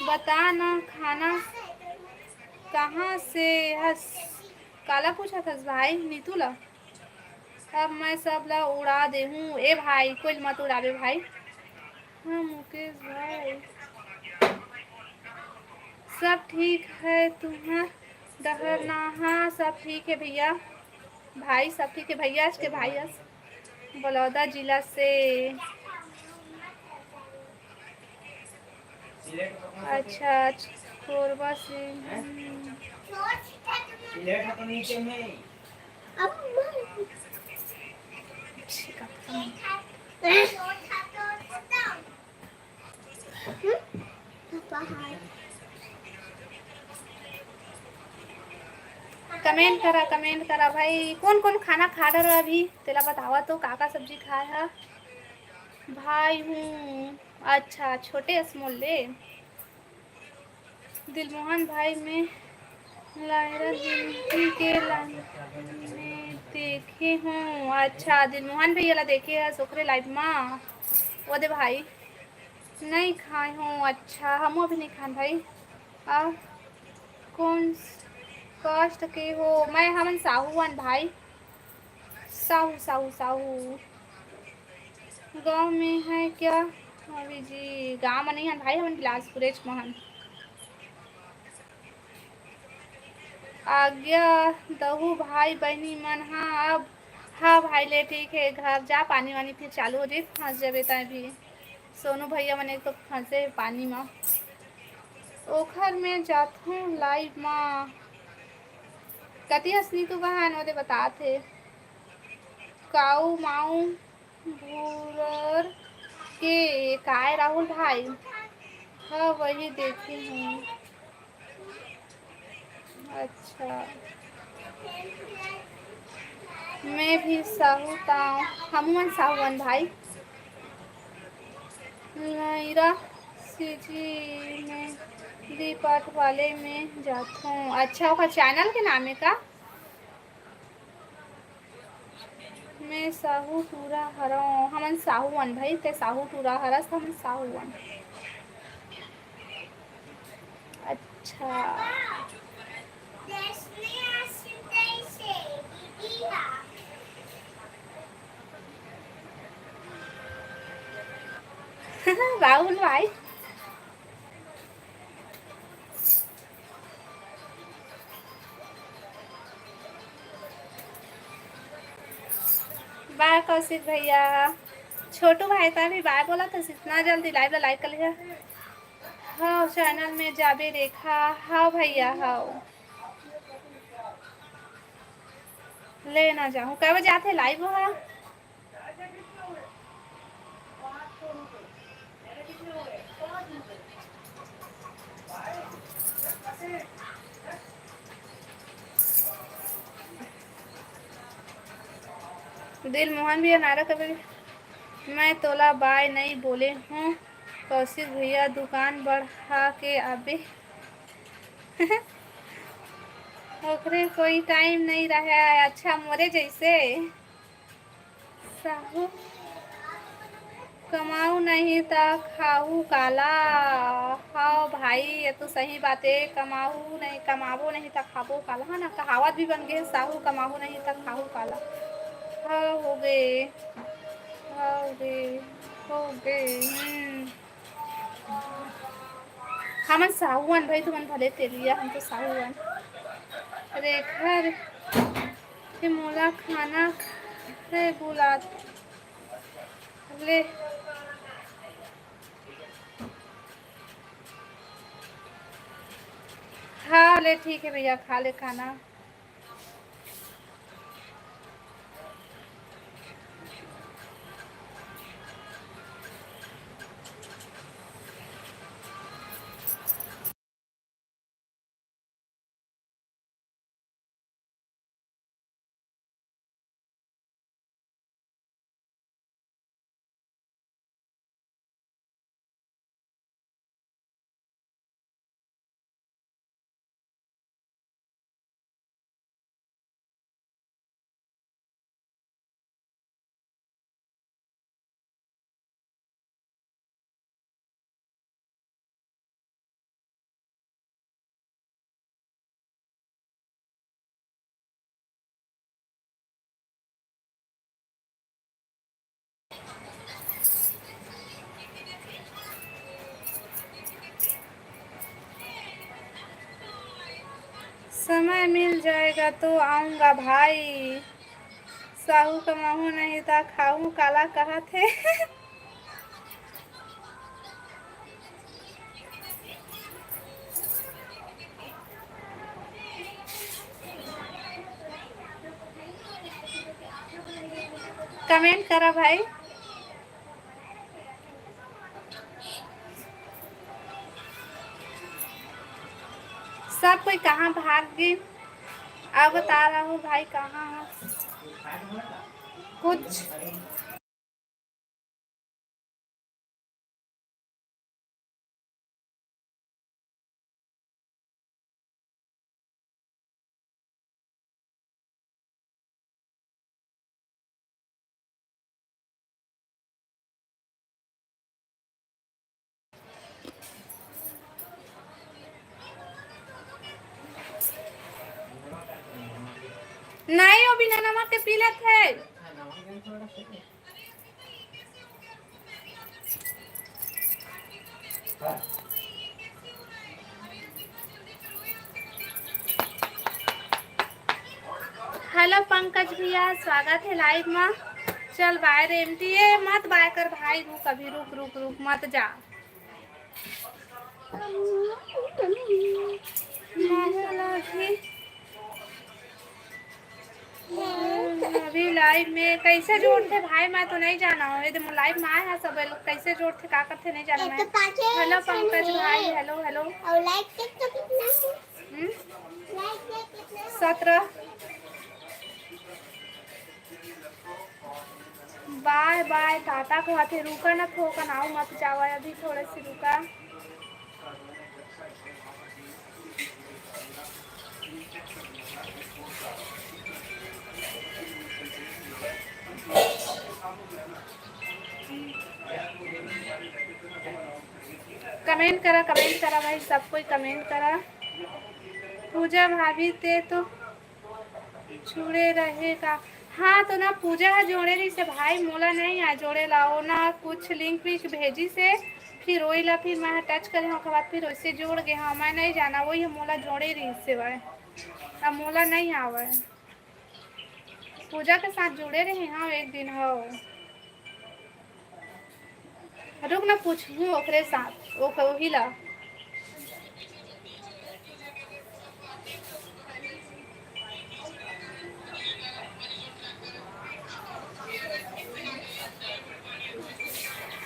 बता ना, खाना कहाँ से हस? काला पूछत हस भाई नीतू ला? अब मैं सब ला उड़ा देहूँ। ए भाई, कोई मत उड़ाबे भाई। हाँ मुकेश भाई, सब ठीक है तुम्हार डहर ना? हाँ, सब ठीक है भैया। भाई, सब ठीक है भैया, आज के भाई अस बलौदा जिला से। अच्छा, कोरबा से। हम्म। Comment करा, comment करा भाई, कौन कौन खाना खा डरो अभी, तेला बतावा तो, का का सब्जी खाए हा? भाई हूँ। अच्छा, छोटे अस मोर ले। दिलमोहन भाई, मैं लायरा दीदी के live में देखे हूँ। अच्छा, दिलमोहन भैया ला देखे हस ओकरे live मा? वो दे भाई, नहीं खाए हूँ। अच्छा, हमू अभी नहीं खान भाई। आ, कौन caste के हो? मैं, हमन साहू अन भाई। साहू, साहू, साहू। गाँव में है क्या? अभी जी, गाँव में नहीं हन भाई, हमन बिलासपुरेच में हन। आज्ञा दहू भाई बहिनी मन। हाँ, अब, हाँ भाई ले, ठीक है, घर जा, पानी वानी फिर चालू हो जाई, फंस जाबे तैं भी। सोनू भैया मन एक तो फंसे हे पानी मा। ओखर में जाथों live मा। कति हस नीतू बहन, ओदे बतात हे। काऊ माऊ भूरर के काय राहुल भाई? हाँ, वही देखे हूँ। अच्छा, मैं भी साहू ताव, हमू मन साहू अन भाई। मेरा सीजी में दीपट वाले में जाथों। अच्छा, ओकर channel के नाम है का? मैं साहू टूरा हरौं। हमन साहू अन भाई, ते साहू टूरा हरस, हमन साहू अन। अच्छा। राहुल भाई। बाय कौशिक भैया। छोटू भाई, तैं भी बाय बोला तो इतना जल्दी live ला like कर लिया। हाँ, channel में जाबे रेखा। हाँ भैया, हाँ। ले ना जाऊँ, कब जाते live हो? दिल मोहन भी अनारा कबे, मैं तोला बाय नहीं बोले हूँ कौशिक भैया, दुकान बढ़ा के आबे। ओकरे कोई time नहीं रहे। अच्छा, मोरे जैसे। साहू कमाहू नहीं त खाहू काला। हव भाई, ये तो सही बात हे, कमाहू नहीं, कमाबो नहीं त खाबो काला, है ना? कहावत भी बन गे हे, साहू कमाहू नहीं त खाहू काला। हव, हो गे, हव गे, हो गे। हम्म। हमन साहू अन भाई, तुमन भले तेलिया, हम तो साहू अन। रेखा रे, मोला खाना हे बुलात ले। हाँ, ले, ठीक हे भैया, खा ले खाना। समय मिल जाएगा तो आऊंगा भाई। साहू कमाहू नहीं ता खाहू काला कहत हे। Comment करा भाई। सब कोई कहाँ भाग गे? अब बता रहा हूँ भाई, कहाँ है कुछ। नहीं, वो बिना नमक के पी लेते हैं। Hello पंकज भैया, स्वागत है live में। चल बाय रे एमटी, ये मत बाय कर भाई, रुक अभी, रुक रुक रुक, मत जा। मोहला भी अभी live में कैसे जोड़थे भाई, मैं तो नहीं जाना हूँ। ये दे live में आए हैं सब लोग, कैसे जोड़थे, का करथे, नहीं जाना मैं। Hello पंकज भाई, hello hello। और like कितना है? हम्म? सत्रह। बाय बाय टाटा कहथे, रुका ना थोकन, आओ मत जावा, अभी थोड़े से रुका। Comment करा, comment करा भाई, सब कोई comment करा। पूजा भाभी ते तो जुड़े रहे का? हाँ, तो ना पूजा ह जोड़े रहिस हे भाई, मोला नहीं आ जोड़े ला, ओ ना कुछ link विंक भेजिस हे, फिर ओही ला फिर मैं touch करे हूँ, ओकर बाद फिर वैसे जोड़ गे हूँ, मैं नहीं जाना, वही मोला जोड़े रहिस हे भाई, अब मोला नहीं आवे। पूजा के साथ जुड़े रहे हव एक दिन, हव। रुक ना, पूछहूँ ओकरे साथ, ओक-, ओही ला।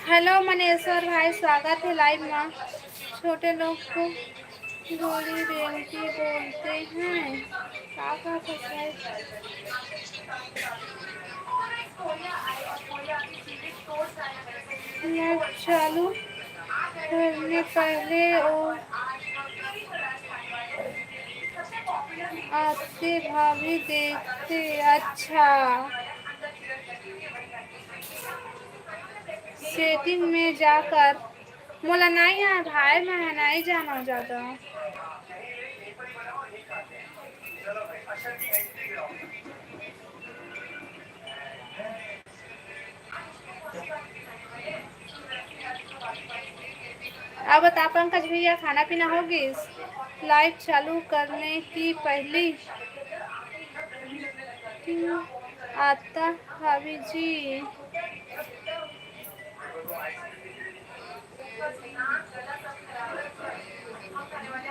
Hello मनेश्वर भाई, स्वागत है live में। छोटे लोग को गोली बेंटी बोलते हैं। का का फंसाए? Live चालू करने पहले वो आते भाभी देखते। अच्छा। सेटिंग में जाकर, मोला नहीं आए भाई, मैं नहीं जाना ज्यादा। अब बता पंकज भैया, खाना पीना हो गइस? लाइव चालू करने की पहली आता भाभी जी।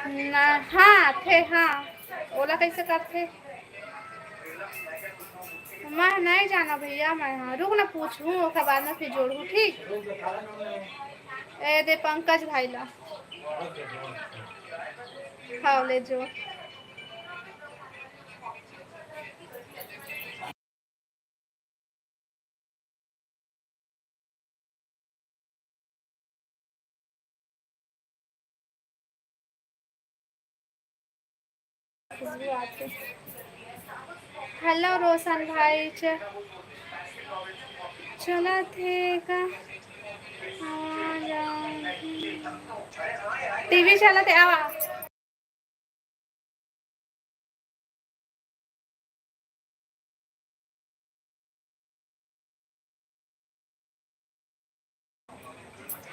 ना, हाँ, थे, हाँ। ओला कैसे करथे? मैं नहीं जाना भैया, मैं, हाँ, रुक ना, पूछूं, ओकर बाद में फिर जोड़ू, ठीक? ए दे पंकज भाई ला। हाँ, ले जो। खुशबू आके। हेलो रोशन भाई, च-, चलत हे का? आवाज आ-, टीवी चलत हे, आवा।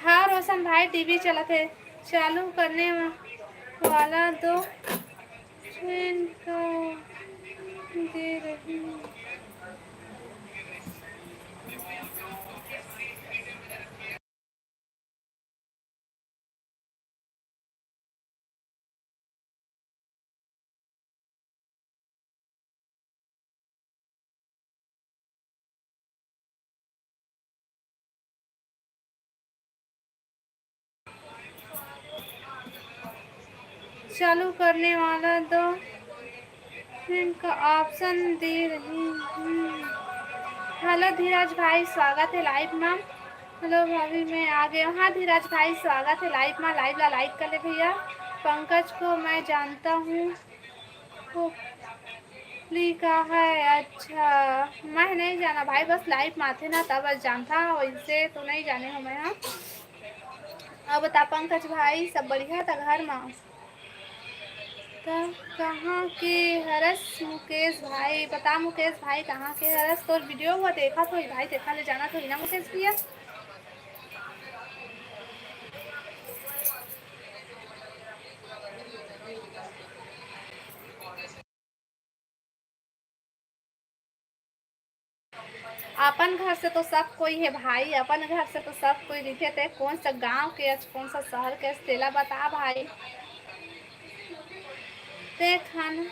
हाँ रोशन भाई, टीवी चलत हे, चालू करने वाला दो दिन का दे रही हूँ। चालू करने वाला दो इनका ऑप्शन दे रही हूँ। हेलो धीरज भाई, स्वागत है लाइव में। हेलो भाभी, मैं आ गया हूँ। हाँ धीरज भाई, स्वागत है लाइव में। लाइव ला लाइक कर ले भैया। पंकज को मैं जानता हूँ, वो ली का है। अच्छा, मैं नहीं जाना भाई, बस लाइव में आथे ना तब बस जानता, वैसे तो नहीं जाने हूँ मैं। हाँ, अब बता पंकज भाई, सब बढ़िया था घर में? त कहाँ के हरस मुकेश भाई? बता मुकेश भाई, कहाँ के हरस? तोर वीडियो हुआ देखा तो भाई, देखा ले जाना तो ही ना मुकेश भैया। अपन घर से तो सब कोई है भाई, अपन घर से तो सब कोई दिखे। ते कौन सा गांव के अस, कौन सा शहर के अस, तेला बता भाई। ते खान,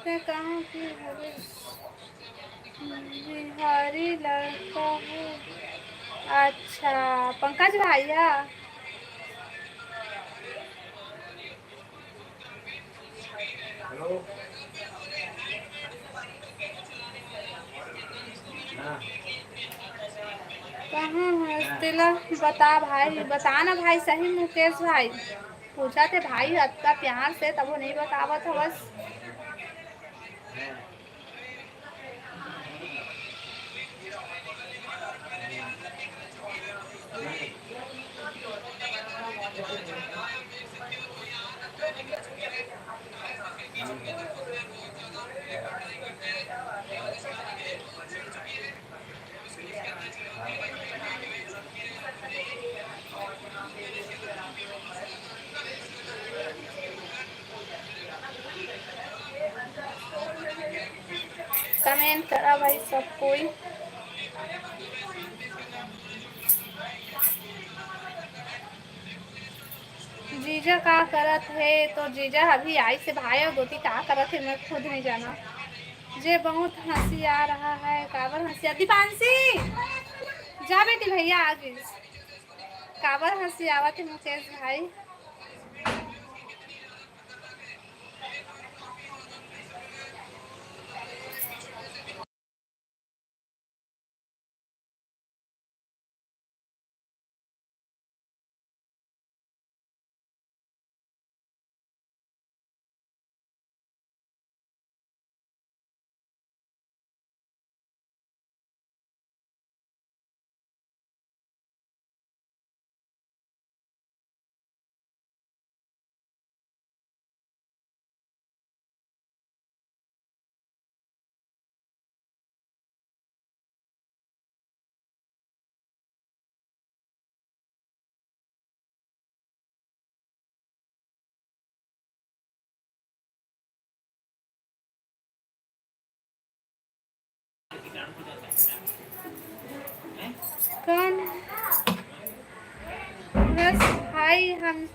ते कहाँ की हवे? बिहारी लड़का है। अच्छा, पंकज भाई है। कहाँ हस तेला बता भाई, बता ना भाई, सही मुकेश भाई। पूछा थे भाई, अतका प्यार से तब वो नहीं बतावत हवस। कमेंट करा भाई सब कोई। जीजा का करत हे? तो जीजा अभी आई से भाई, और दोती का करत हे, मैं खुद नहीं जाना। जे बहुत हंसी आ रहा है। काबर हंसी आ, दीपांशी, जा बेटी, भैया आ गइस। काबर हंसी आवत हे मुकेश भाई? कौन हरस भाई? हम,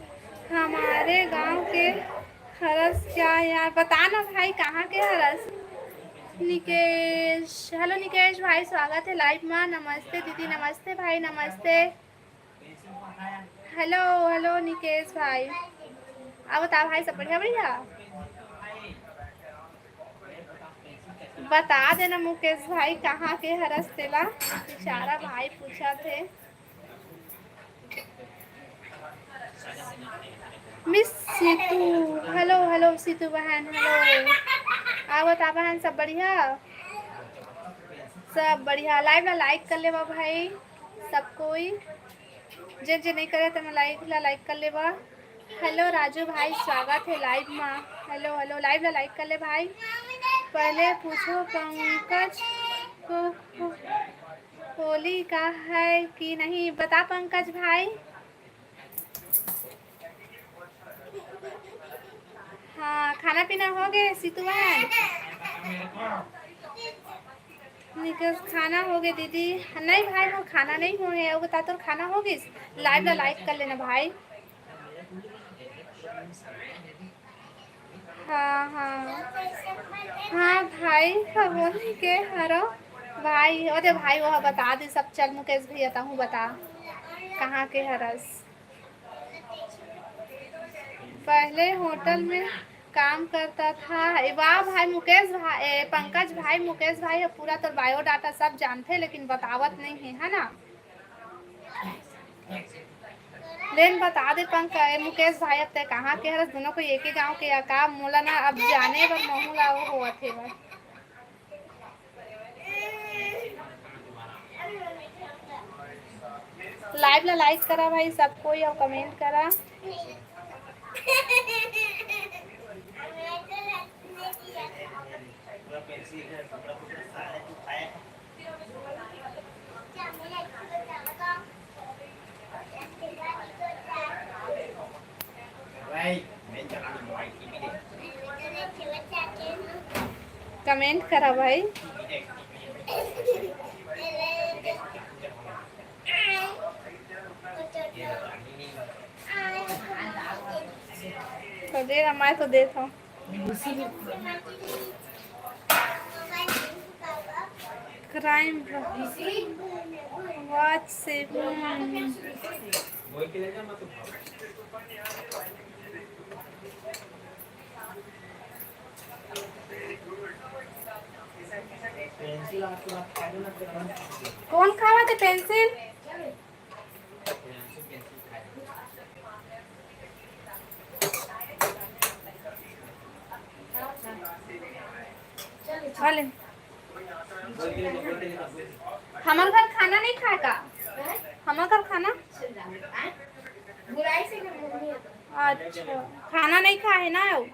हमारे गांव के हरस क्या यार? बता ना भाई, कहाँ के हरस? निकेश, हेलो निकेश भाई, स्वागत है लाइव में। नमस्ते दीदी, नमस्ते भाई, नमस्ते। हेलो, हेलो निकेश भाई, अब बता भाई, सब बढ़िया? बढ़िया, बता देना मुकेश भाई, कहाँ के हरस तेला? बेचारा भाई पूछा थे। मिस सीतू, हेलो हेलो सीतू बहन, हेलो। आवत आ बहन, सब बढ़िया? सब बढ़िया। लाइव ला लाइक कर लेवा भाई, सब कोई। जे जे नहीं करे, तेन लाइव ला लाइक कर लेवा। हेलो राजू भाई, स्वागत है लाइव मा। हेलो हेलो, लाइव ला लाइक कर ले भाई। पहले पूछो पंकज को, को होली का है कि नहीं, बता पंकज भाई। हाँ, खाना पीना हो गए सीतू बहन? निकल, खाना हो गए दीदी? नहीं भाई, वो खाना नहीं हो है। वो बता, तोर खाना हो गइस? लाइव ला लाइक कर लेना भाई। हाँ हाँ हाँ भाई, खबर के हरो भाई। अरे भाई, वो बता दे सब। चल मुकेश भैया, तहूँ बता, कहाँ के हरस? पहले होटल में काम करता था। ए, वाह भाई मुकेश भाई, ए, पंकज भाई, मुकेश भाई ह पूरा तोर बायोडाटा सब जानथे, लेकिन बतावत नहीं है, है ना? लेन बता दे पंक-, ए, मुकेश भाई, अब ते कहाँ के हरस? दोनों को एक ही गांव के या का? मोला ना अब जाने बर महू ला वो होवत हे बर। लाइव ला लाइक करा भाई सब कोई, और कमेंट करा। कमेंट करा भाई। तो दे ना, मैं तो देता हूँ। क्राइम वॉच से। कौन खावा थे पेंसिल? खा ले। हमर घर खाना नहीं खाए का? हमर घर खाना? अच्छा, खाना नहीं खाए ना हो?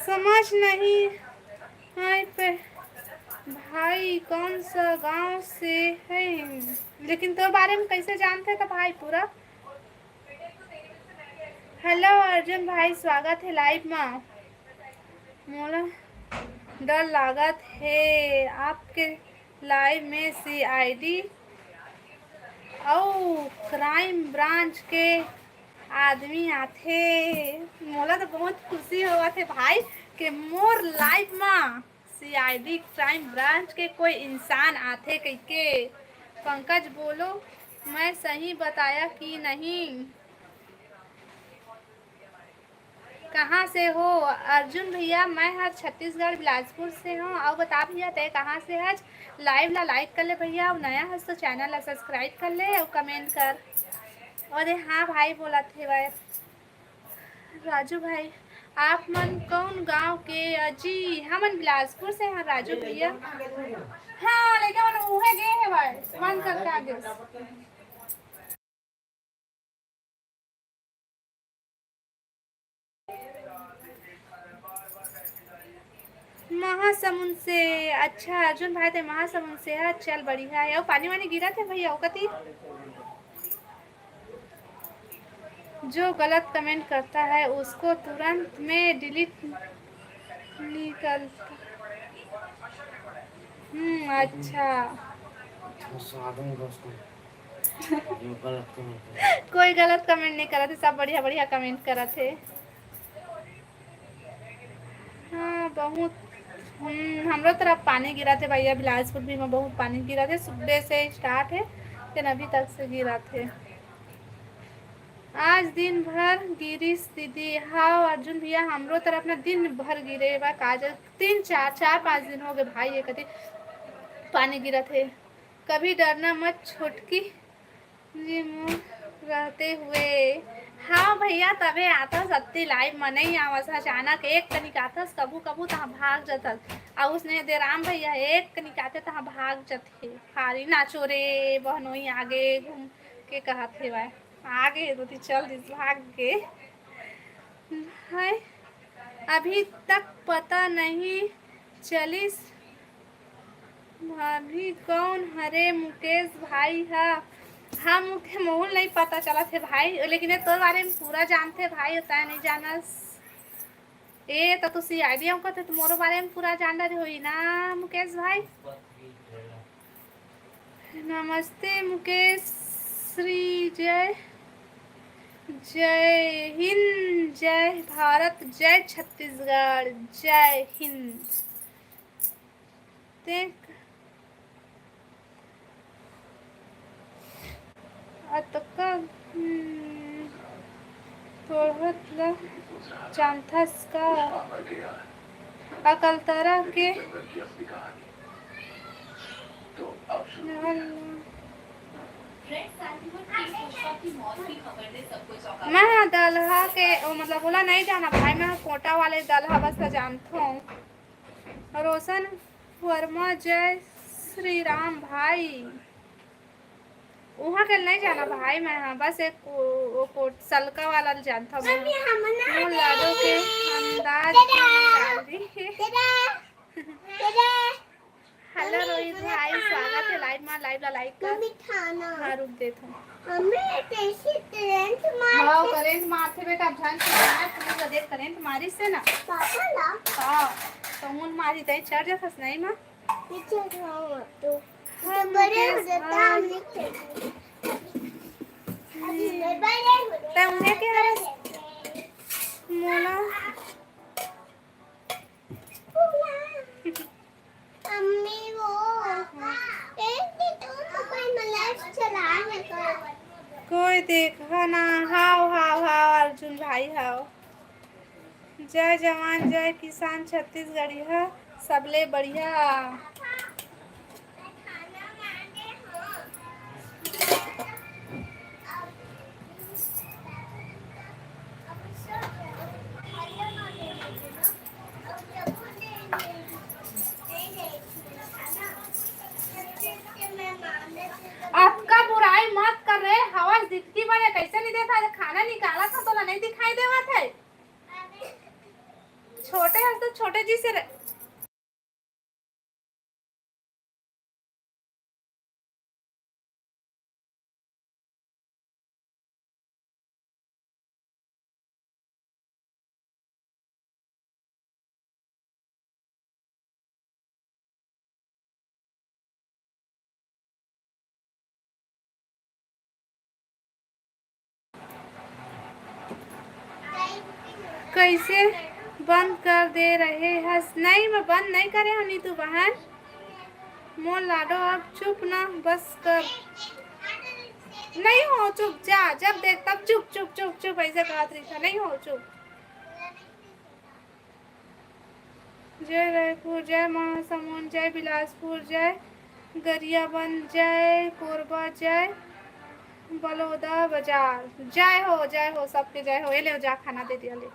समझ नहीं आए पे भाई, कौन सा गांव से है? लेकिन तोर बारे में कैसे जानते था भाई पूरा? हेलो अर्जुन भाई, स्वागत है लाइव में। मोला डर लागत हे आपके लाइव में सीआईडी अउ क्राइम ब्रांच के आदमी आथे। मोला तो बहुत खुशी होवत हे भाई के मोर लाइव मा सीआईडी क्राइम ब्रांच के कोई इंसान आथे कहिके। पंकज बोलो, मैं सही बताया कि नहीं? कहाँ से हो? अर्जुन भैया, मैं हर छत्तीसगढ़ बिलासपुर से हूँ। अउ बता भैया, तय कहाँ से हज? लाइव ला लाइक कर ले भैया, अउ नया हस तो चैनल ला सब्सक्राइब कर ले अउ कमेंट कर। अरे हाँ भाई, बोलत हेवय। राजू भाई, आप मन कौन गांव के अजी? हमन बिलासपुर से हैं राजू भैया। हाँ, लेकिन मन उहे गे हे भाई, मन करके आगे। महासमुंद से। अच्छा अर्जुन भाई, ते महासमुंद से है। चल बढ़िया है। अउ पानी वानी गिरत हे भैया, ओ कती? जो गलत कमेंट करता है उसको तुरंत में डिलीट निकलता। हम्म, अच्छा। कोई गलत कमेंट नहीं करत हे, सब बढ़िया बढ़िया कमेंट करत हे। हाँ, बहुत। हम्म, हमरो तरफ पानी गिरत हे भैया, बिलासपुर भी में बहुत पानी गिरत हे, सुबह से स्टार्ट हे, लेकिन अभी तक से गिरत हे। आज दिन भर गिरिस दीदी। हाँ अर्जुन भैया, हमरो तरफ ना दिन भर गिरे बा काजल, तीन चार, चार पाँच दिन हो गए भाई, ये कति पानी गिरत हे। कभी डरना मत छोटकी जी, मुँह रहते हुए। हाँ भैया, तबे आथस अत्ती लाइव म नइ आवस, अचानक एक कनिक आथस, कभू कभू तहाँ भाग जथस। अउ उसने दे राम भैया एक कनिक आथे, तहाँ भाग जथे। हारी नाचो रे बहनोई, आगे घूम के कहत हेवय। आगे दो तीन चल दिस भाग के। भाई, अभी तक पता नहीं चलिस भाभी कौन हरे मुकेश भाई हा। हाँ, मुके मोहन नहीं पता चलत हे भाई, लेकिन ये तोर बारे में पूरा जानथे भाई, तैं नहीं जानस। ए, त तू सीआईडी कहते तो मोरो बारे में पूरा जान रहे होई ना मुकेश भाई। नमस्ते मुकेश श्री, जय, जय हिंद, जय भारत, जय छत्तीसगढ़, जय हिंद। देख, अतका, हम्म, पढ़त ल जानथस का? अकलतरा के। मैं दलहा के, ओ, मतलब, ओला नहीं जाना भाई, मैं कोटा वाले दलहा बस ला जानथों। रोशन वर्मा, जय श्री राम भाई। उहाँ के नहीं जाना भाई, मैं, हाँ, बस एक वो, वो कोट सलका वाला ल जानता मैं। मम्मी, हम ना मोर लाडो के अंदाज में डाल दी। हेलो रोहित भाई, स्वागत है लाइव में, लाइव ला लाइक कर। मम्मी, खाना। हाँ, रुक देत हूँ। हमें कैसे करंट मार हाँ, के करंट मारथे बेटा, अब ध्यान से मार, प्लीज, देख करंट मारिस हे ना। पापा ना? हाँ, तो मुन मारी तई चढ़ जाथस नहीं माँ। पीछे जाओ मत तू। हाँ, तो बड़े हो मुकेश जाता, भाई। हम नहीं खेलेंगे। अभी मैं बड़े हो जाता, तै उन्हें के हरस? खेलेंगे। मोला। अम्मी वो, एक भी तो मोबाइल में लाइव चला है तो। कोई देखा ना, हाव, हाव, हाव, अर्जुन भाई, हाव। जय जवान, जय किसान, छत्तीसगढ़िया, सबले बढ़िया। अतका बुराई मत कर रे, हवस दिखती बड़े, कैसे नहीं देखा? खाना निकाला था, तोला नहीं दिखाई देवत है? छोटे हस तो छोटे जी से रह। कइसे बंद कर दे रहे हस? नहीं, मैं बंद नहीं करे हूँ नीतू बहन। मोर लाडो, अब चुप ना, बस कर। नहीं हो चुप, जा, जब देख तब चुप, चुप, चुप, चुप, ऐसे कहत रही था, नहीं हो चुप। जय रायपुर, जय महासमुंद, जय बिलासपुर, जय गरियाबंद, जय कोरबा, जय बलौदा बाजार। जय हो, जय हो, सबके जय हो। ये ले जा, खाना दे दिया, ले।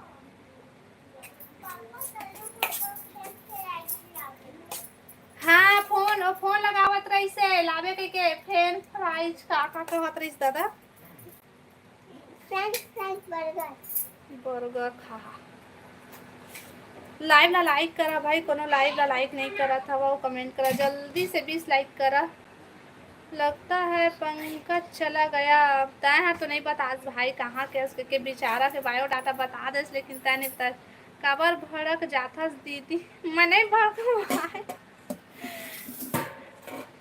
हाँ, फोन, ओ फोन लगावत रहिसे, लावे के, के फ्रेंच फ्राइज का, का कहत रहिस दादा? French fries, burger. बर्गर खा। लाइव ला लाइक करा भाई, कोनो लाइव ला लाइक नहीं करत हवा, वो कमेंट करा, जल्दी से बीस लाइक करा। लगता है पंकज चला गया। अब तय हा तो नहीं बतास भाई कहाँ के, उसके के बेचारा के बायोडाटा बता देस, लेकिन तय नहीं बता। काबर भड़क जाथस दीदी? मैं नहीं भड़कूँ भाई।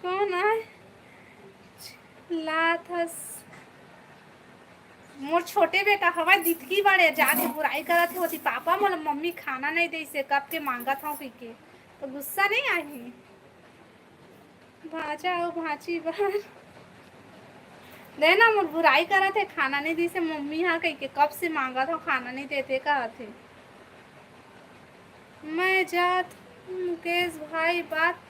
कौन आय? लाथस। मोर छोटे बेटा हवय, दितकी बड़े जाके बुराई करत हे, ओती पापा मोला मम्मी खाना नहीं देइसे, कब के मांगत हव कहिके। तो गुस्सा नहीं आही? भाजा अउ भांची बर। दे ना, मोर बुराई करत हे, खाना नहीं देइसे मम्मी हा कहिके, कब से मांगत हव, खाना नहीं देते कहत हे। मैं जात मुकेश भाई, बात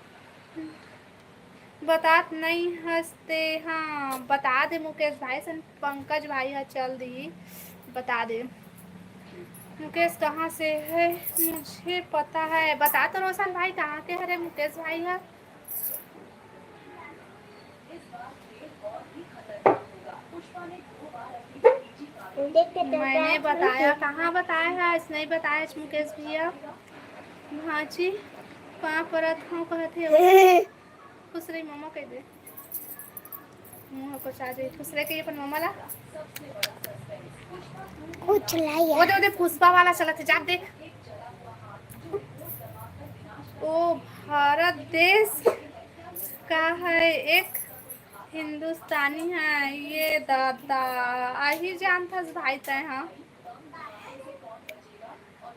बतात नहीं हस ते। हाँ, बता दे मुकेश भाई, सन पंकज भाई हा चल दी, बता दे। मुकेश कहाँ से है? मुझे पता है। बता तो रोशन भाई, कहाँ के हरे मुकेश भाई हा? मैंने बताया, कहाँ बताया है? आज नहीं बताया आज मुकेश भैया। भांची, पाँव परत हूँ कहत हे। खुश रही मम्मा कह दे। मुँह को चा जाई। खुश रह के अपन मम्मा ला। कुछ लाई वो दे, वो दे, पुष्पा वाला चलत हे, जा देख। ओ भारत देश का है एक हिंदुस्तानी है, ये दादा। आही जानथस भाई तय, हाँ।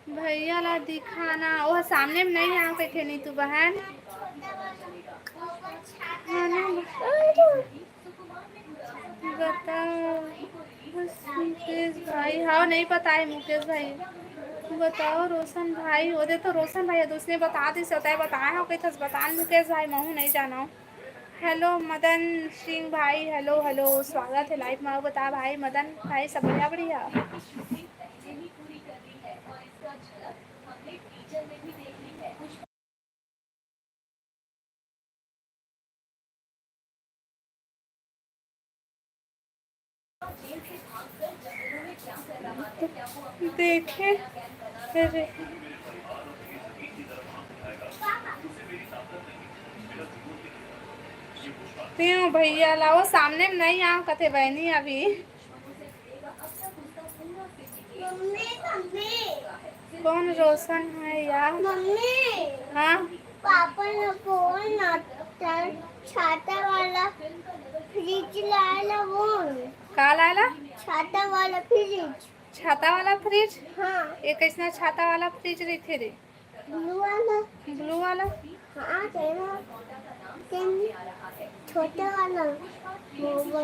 भैया ला दिखाना, वो सामने में नहीं आ कहिथे नीतू बहन। हाँ ना, बताओ। मुकेश भाई, हाँ, नहीं पता है मुकेश भाई। बताओ रोशन भाई, वो दे तो रोशन भाई, दूसरे बता दे, सताए बताए हो, कही थस बता मुकेश भाई, महू नहीं जाना। हेलो मदन सिंह भाई, हेलो, हेलो, स्वागत है लाइव में। बता भाई मदन भाई, सब बढ़िया, बढ़िया। देखे रे। तें भैया ला, वो सामने में नहीं आओ कथे बहनी अभी। कौन रोशन है यार? मम्मी। हाँ। पापा ने फोन आता, छाता वाला फ्रिज लायला बोल। का लायला? छाता वाला फ्रिज। छाता वाला फ्रिज? हाँ। ये कैसना छाता वाला फ्रिज रहिथे रे? ब्लू वाला। ब्लू वाला? हाँ, तेरा। तेन छोटे वाला। वो, वो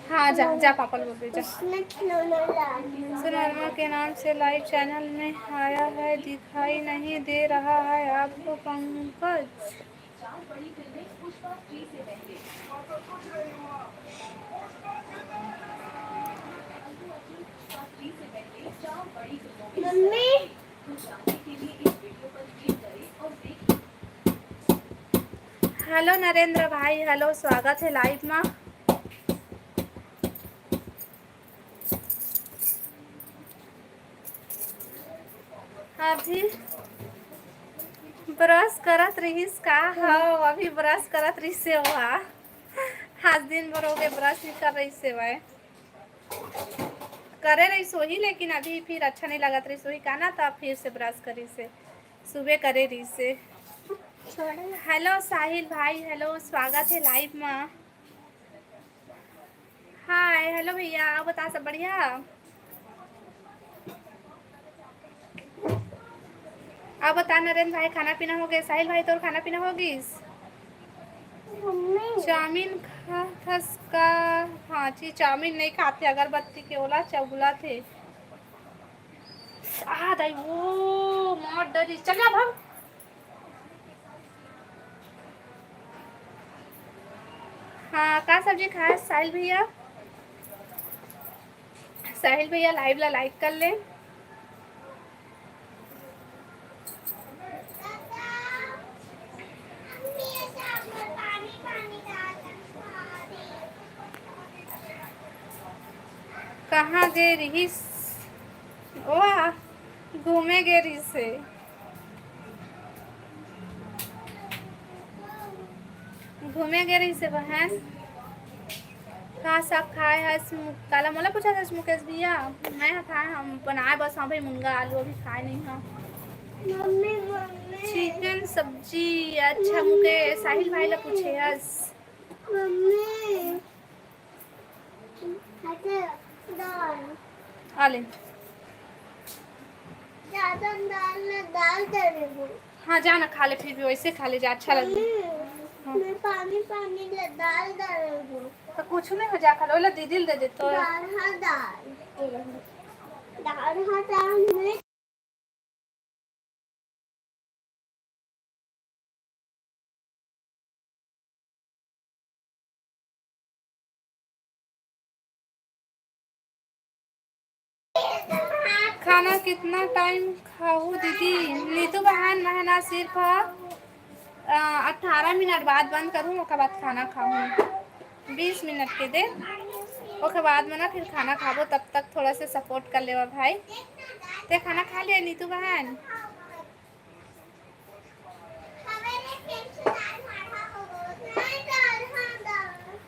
हाँ, जा, जा, पापा ला बोल दे, जा। उसमें खिलौना ला। सुनरमा के नाम से लाइव चैनल में आया है, दिखाई नहीं दे रहा है आपको पंकज? मम्मी। हेलो नरेंद्र भाई, हेलो, स्वागत है लाइव में। अभी ब्रश करत रहिस का? हव, अभी ब्रश करत रहिस से ओहा। आज दिन भर हो गए ब्रश नहीं कर रहिस से वह। करे रहिस होही, लेकिन अभी फिर अच्छा नहीं लगत रहिस होही का ना, तो फिर से ब्रश करिस से। सुबह करे रहिस से। हेलो साहिल भाई, हेलो, स्वागत है लाइव में। हाय, हेलो भैया, आप बता, सब बढ़िया? अब बता नरेंद्र भाई, खाना पीना हो गए? साहिल भाई, तोर खाना पीना हो गिस? मम्मी। चाउमीन खाथस का? हाँ जी, चाउमीन नहीं खाते, अगरबत्ती के ओला चबुला थे। आ दाई, वो मार डरी, चल जा भाग। हाँ, का सब्जी खाए साहिल भैया? साहिल भैया, लाइव ला लाइक कर ले। कहाँ गे रिहिस? ओहा घूमे गे रिहिस हे। घूमे गे रहिस हे बहन। का साग खाए हस? मु-, काला मोला पूछत हस मुकेश भैया? मैं ह खाए हम बनाए बस, हाँ भाई, मुनगा आलू अभी खाए नहीं हूँ। Mummy, mummy. चिकन सब्जी। अच्छा, मुकेश साहिल भाई ला पूछे हस। मम्मी। अच्छा, दाल। आ ले। ज्यादा दाल ना, दाल दे देबो। हाँ, जा ना, खा ले, फिर भी वैसे खा ले जा, अच्छा लगता है। मम्मी, हाँ। मैं पानी, पानी ले दाल दे देबो। तो कुछ नहीं हो जा, खा लो, ला दीदी ले दे दे तो। दाल, हाँ, दाल। दाल, हाँ, दाल में खाना कितना टाइम खाहू दीदी? नीतू बहन, मैं ना सिर्फ, अ, अठारह मिनट बाद बंद करूँ, ओकर बाद खाना खाहूँ। बीस मिनट के दे, ओकर बाद में ना फिर खाना खाबो। तब तक थोड़ा से सपोर्ट कर लेवा भाई। ते खाना खा लिया नीतू बहन?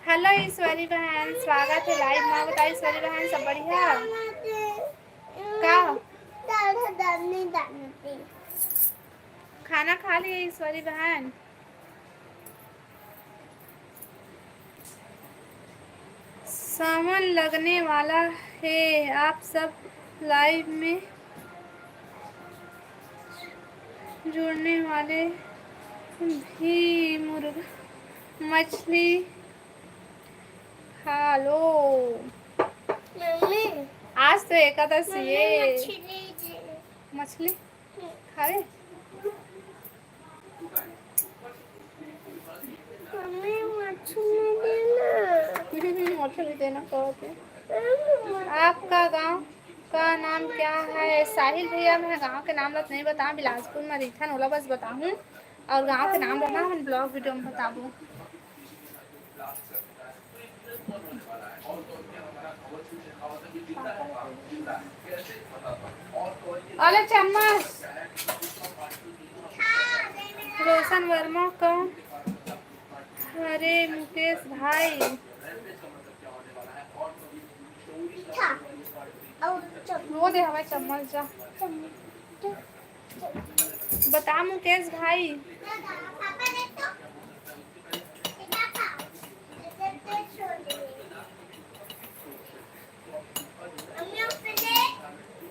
हेलो ईश्वरी बहन, स्वागत है लाइव में। बताओ ईश्वरी बहन, सब बढ़िया? का? खाना खा लिए ईश्वरी बहन? सावन लगने वाला है, आप सब लाइव में जुड़ने वाले भी मुर्गा मछली खा लो। मम्मी, आज तो एकादशी मम्मी, है। मछली दे। मछली? हम्म। खावे? मम्मी, मछली देना। मछली देना कहत है। मम्मी, मछली। आपका गांव का नाम क्या है? साहिल भैया, मैं गांव के नाम ला तो नहीं बताऊँ, बिलासपुर में रहिथन, ओला बस बताऊँ। और गांव के नाम ला ना हम ब्लॉग वीडियो में बताबो। अरे चम्मच, रोशन वर्मा का। अरे मुकेश भाई, वो दे हमारे चम्मच जा। बता मुकेश भाई।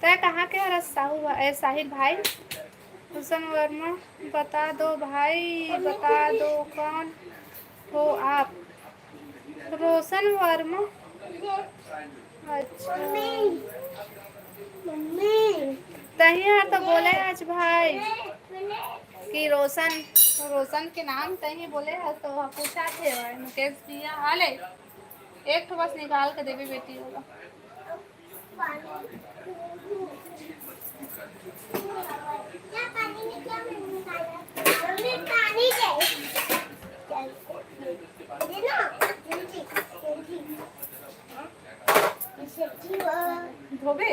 तय कहाँ के हरस साहू भा-, ए, साहिल भाई? रोशन वर्मा, बता दो भाई, बता दो, कौन हो आप? रोशन वर्मा। अच्छा। मम्मी। तही हर तो बोले आज भाई कि रोशन, रोशन के नाम तही बोले हस तो पूछा थे भाई मुकेश भैया। हाँ ले, एक ठो बस निकाल के देबे बेटी ओला। धोबे?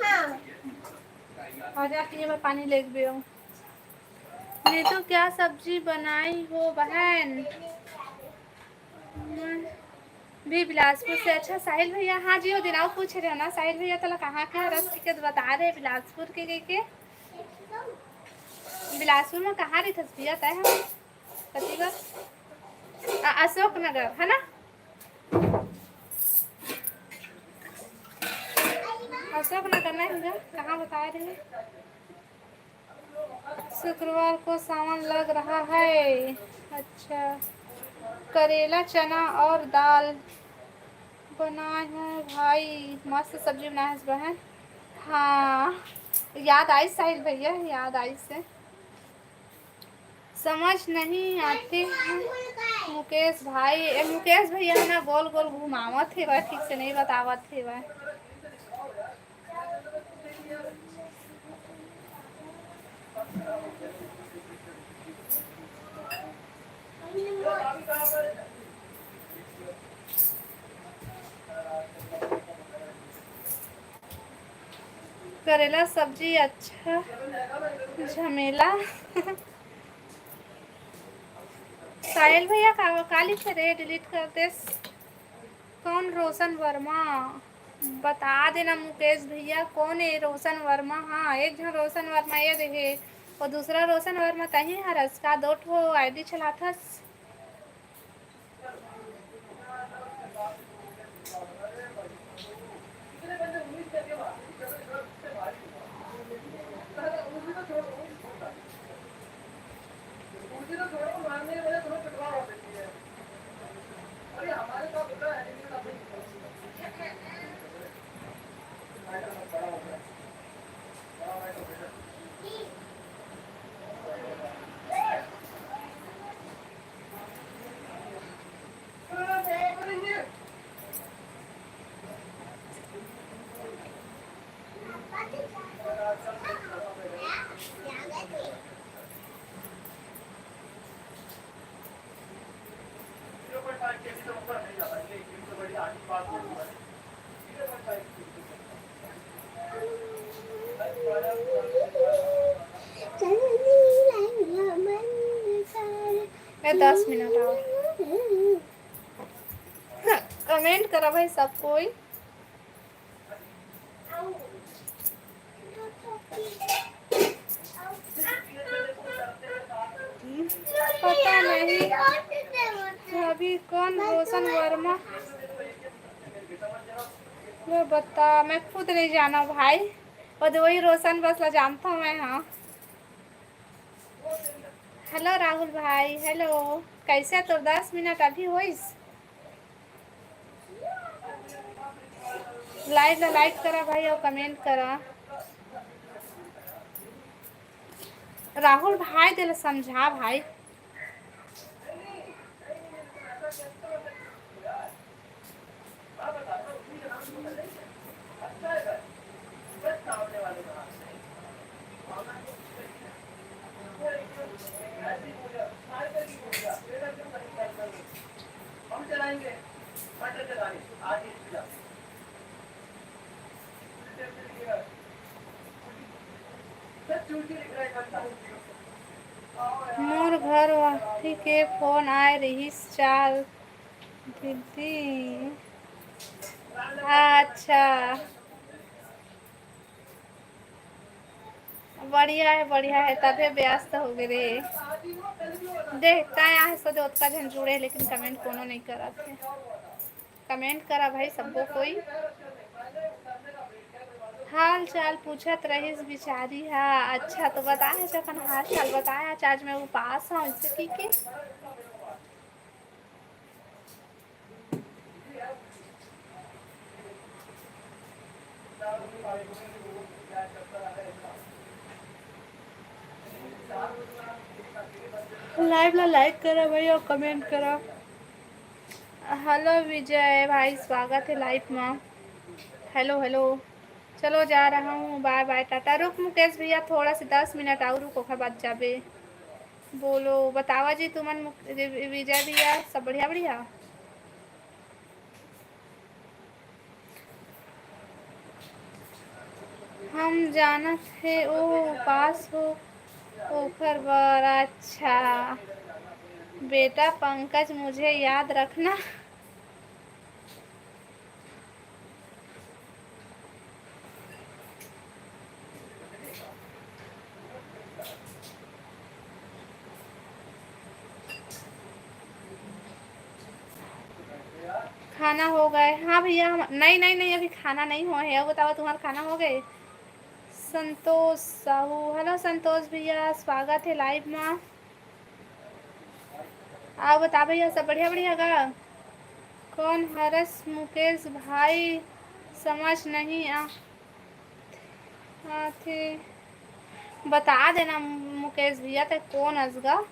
हाँ। आ जा, पिए बर पानी लेके बेओ। नीतू, क्या सब्जी बनाई हो बहन? मैं भी बिलासपुर से। अच्छा साहिल भैया, हाँ जी, वो दिन आओ पूछ रहे हो ना साहिल भैया, तला कहाँ के हरस के तो बता रहे बिलासपुर के, के, के? बिलासपुर में कहाँ रहिथस भैया तय हम? कतिगढ़? अ-, अशोक नगर, है ना? अशोक नगर नहीं भैया, कहाँ बता रहे हैं? शुक्रवार को सावन लग रहा है। अच्छा, करेला, चना और दाल बनाए हूँ भाई, मस्त सब्जी बनाए हस बहन। हाँ, याद आइस साहिल भैया, याद आइस हे। समझ नहीं आते हैं मुकेश भाई। ए, मुकेश भैया ना गोल गोल घुमावत हे वह, ठीक से नहीं बतावत हे वह। करेला सब्जी अच्छा झमेला। साहिल भैया का, काली से रे डिलीट कर देस। कौन रोशन वर्मा? बता देना मुकेश भैया, कौन है रोशन वर्मा? हाँ, एक झन रोशन वर्मा ये देखे, वो दूसरा रोशन वर्मा तही हरस का, दो ठो आईडी चलाथस। ए, दस मिनट आओ। कमेंट करा भाई सब कोई। पता नहीं अभी कौन रोशन वर्मा। मैं बता, मैं खुद नहीं जाना भाई, वो तो वही रोशन बस ला जानता हूँ मैं। हाँ, हेलो राहुल भाई, हेलो। कैसे तो दस मिनट अभी होइस। लाइव ला लाइक करा भाई और कमेंट करा। राहुल भाई, दिल समझा भाई। मोर घर वाली के फोन आए रिहिस, चाल दीदी। अच्छा, बढ़िया है, बढ़िया है, तभे व्यस्त हो गए रे। देख, काय आहे, सदे ओतका झन जुड़े, लेकिन कमेंट कोनो नहीं करत है। कमेंट करा भाई सबको कोई। हाल चाल पूछत रहिस बिचारी हा। अच्छा, तो बताया आज अपन हाल चाल बताया, आज, आज मैं उपास हूँ, इससे की के। लाइव ला लाइक करा भाई और कमेंट करा। हेलो विजय भाई, स्वागत है लाइव में। Hello, hello. चलो, जा रहा हूँ, बाय बाय, टाटा। रुक मुकेश भैया, थोड़ा सा दस मिनट और रुक, ओकर बाद जाबे। बोलो, बतावा जी तुमन मुक-, विजय भैया, सब बढ़िया, बढ़िया? हम जानत हे ओ उपास हो ओखर बर। अच्छा बेटा पंकज, मुझे याद रखना। खाना हो गए? हाँ भैया, हम, नहीं, नहीं, नहीं, अभी खाना नहीं हुआ है। और बताओ, तुम्हारा खाना हो गए? संतोष साहू, हेलो संतोष भैया, स्वागत है लाइव मा। आओ बता भैया, सब बढ़िया बढ़िया गा? कौन हरस मुकेश भाई, समझ नहीं आ, आथे, बता देना मुकेश भैया, ते कौन अस गा?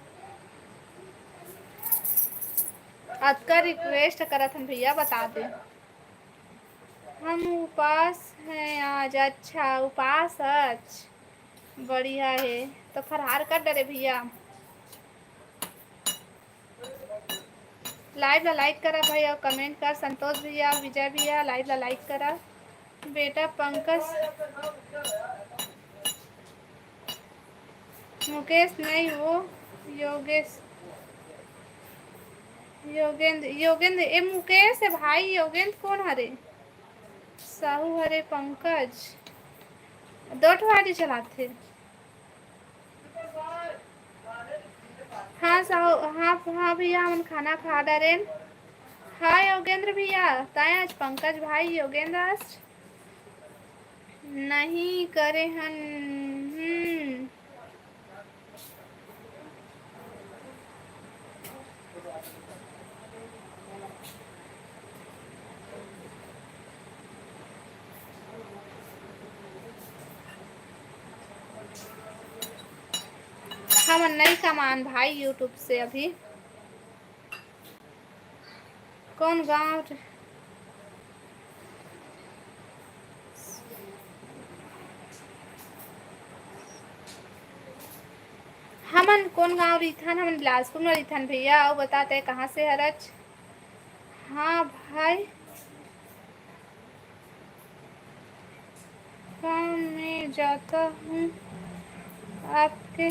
अतका रिक्वेस्ट करत हन भैया, बता दे। हम उपास हैं आज। अच्छा, उपास आज बढ़िया है, तो फरहार कर डरे भैया। लाइव ला लाइक करा भाई और कमेंट कर। संतोष भैया, विजय भैया, लाइव ला लाइक करा। बेटा पंकज, मुकेश नहीं, वो योगेश, योगेंद्र, योगेंद्र, ए मुकेश है भाई, योगेंद्र कौन हरे? साहू हरे पंकज, दो ठो आईडी चलाथे। हाँ साहू, हाँ, हाँ भैया, हमन खाना खा डरेन। हाँ योगेंद्र भैया, ताए आज पंकज भाई, योगेंद्र आज नहीं करे हन। हम्म। हमन नहीं कमान भाई YouTube से अभी। कौन गाँव? हमन कौन गाँव रहिथन? हमन बिलासपुर में रहिथन भैया। अउ बता, तै कहाँ से हरच? हाँ भाई, काम में जाता हूँ आपके।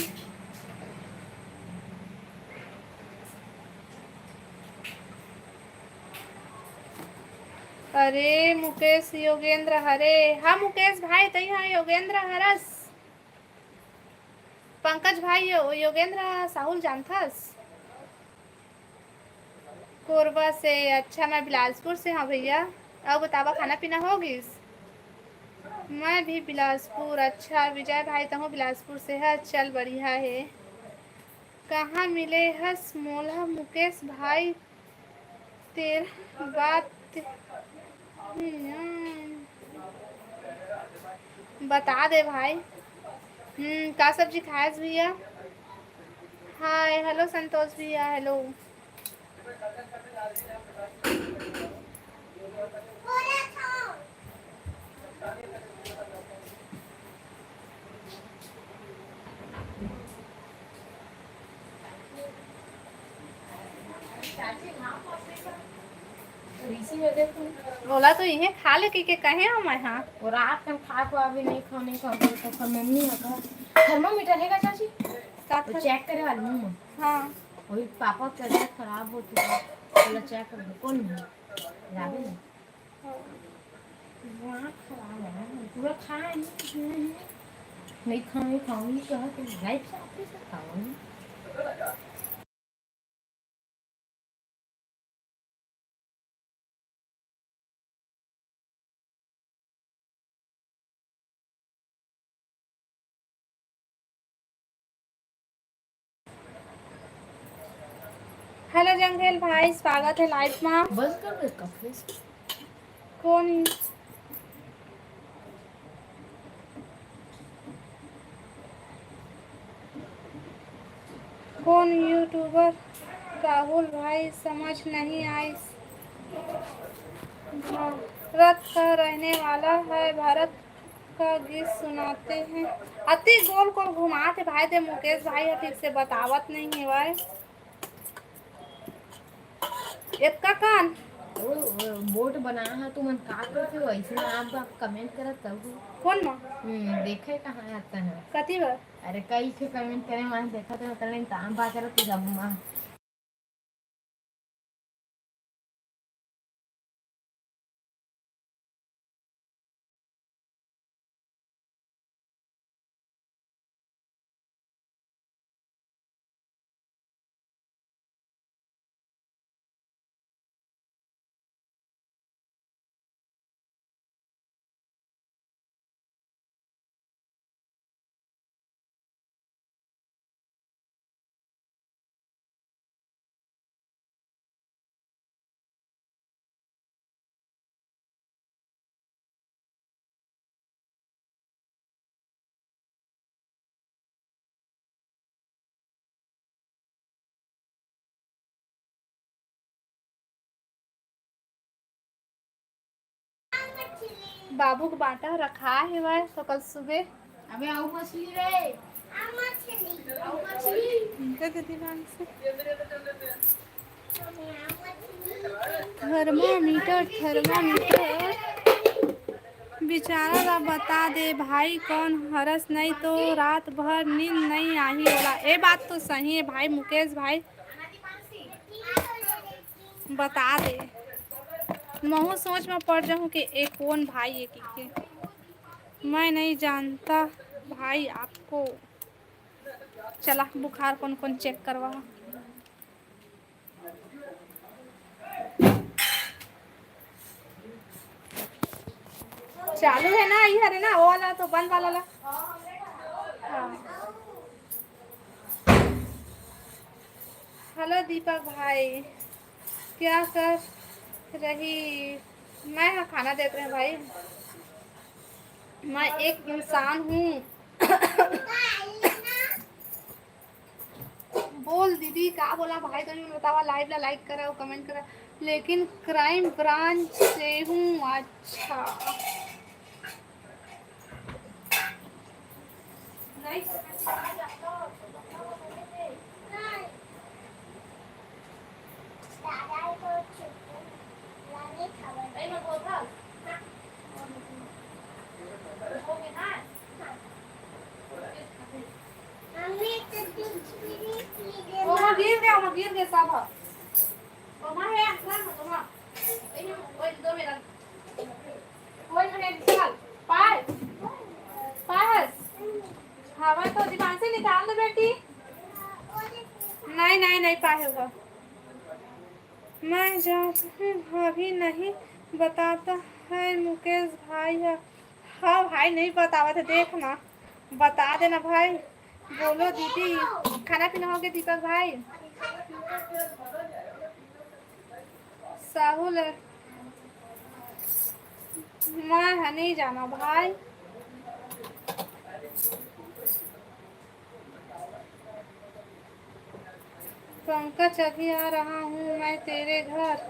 अरे मुकेश योगेंद्र हरे। हाँ मुकेश भाई, तई हाँ योगेंद्र हरस। पंकज भाई, यो-, योगेंद्र साहुल जानथस? कोरबा से। अच्छा, मैं बिलासपुर से हाँ भैया। अउ बतावा, खाना पीना हो गिस? मैं भी बिलासपुर। अच्छा विजय भाई, तहूँ बिलासपुर से है? चल बढ़िया है। कहाँ मिले हस मोला मुकेश भाई? तेरा बात बता दे भाई। हम्म, का सब्जी खायस भैया? हाय, हेलो संतोष भैया, हेलो। ओला तो इहे खा ले कहिके कहे हँव मैं, हाँ। वो रात कन खा को अभी नहीं खाने का, तो फिर मम्मी ह का, थर्मामीटर है का चाची? का तो थर- चेक करे वाली मम्मा। हाँ। वही पापा का तबीयत खराब होती है, बोला चेक कर दो, कौन है? राबे ना। हाँ। वहाँ खराब है, पूरा खाए नहीं, नहीं, नहीं खाऊँ, नहीं खाऊँ, नहीं कहा कि लाइफ से आप ही से खाऊँ। हेलो जंगेल भाई, स्वागत है लाइव मा। बंद कर दे इसका, प्लीज। कौन, कौन यूट्यूबर राहुल भाई, समझ नहीं आइस। भारत का रहने वाला है, भारत का गीत सुनाते हैं। अति गोल गोल घुमात हे भाई, दे मुकेश भाई ह ठीक से बतावत नहीं हेवय। एतका कान। वो, वो बोट बनाया है, तुमन का करते हो? ऐसे में आप, आप कमेंट करत तब हो। कौन मा? हम्म, देखे कहाँ आता है? कति बार? अरे, कई ठे कमेंट करे, मैं देखा तो, मतलब, काम बा करत जब मा। बाबू के बांटा रखा हेवय, तो कल सुबह। अबे, आऊ मछली रे। आऊ मछली। आऊ मछली। दे दे दिमाग से। Thermometer, thermometer. बेचारा ला बता दे भाई, कौन हरस, नहीं तो रात भर नींद नहीं आही ओला। ए बात तो सही है भाई, मुकेश भाई। बता दे, महू सोच में पड़ जाहूँ कि ए कौन भाई है कि के। मैं नहीं जानता भाई आपको। चला, बुखार कौन कौन चेक करवा। चालू है ना, ये हरे ना, वो वाला तो बंद वाला ला। हाँ। हेलो दीपक भाई, क्या कर रही? मैं हाँ खाना देख रहे हैं भाई। मैं एक इंसान हूँ। बोल दीदी, का बोला भाई? तो बतावा, लाइव ला लाइक करा, कमेंट करा। लेकिन क्राइम ब्रांच से हूँ। अच्छा। ओमा गिर गे, ओमा गिर गे सब ह। ओमा हे, अंकल, ओमा। ओए, दो मिनट। ओए, मिनट, चल। पाय। पायस। हवा तो दिमाग से निकाल दे, बेटी। नहीं, नहीं, नहीं पाए होगा। मैं जात हूँ, भाभी नहीं बताता है मुकेश भाई है। हाँ भाई, नहीं बतावत है, देख ना, बता देना भाई। बोलो दीदी, खाना पीना हो गया दीपक भाई? साहू ल-, मैं ह नहीं जाना भाई। पंकज, अभी आ रहा हूँ मैं तेरे घर।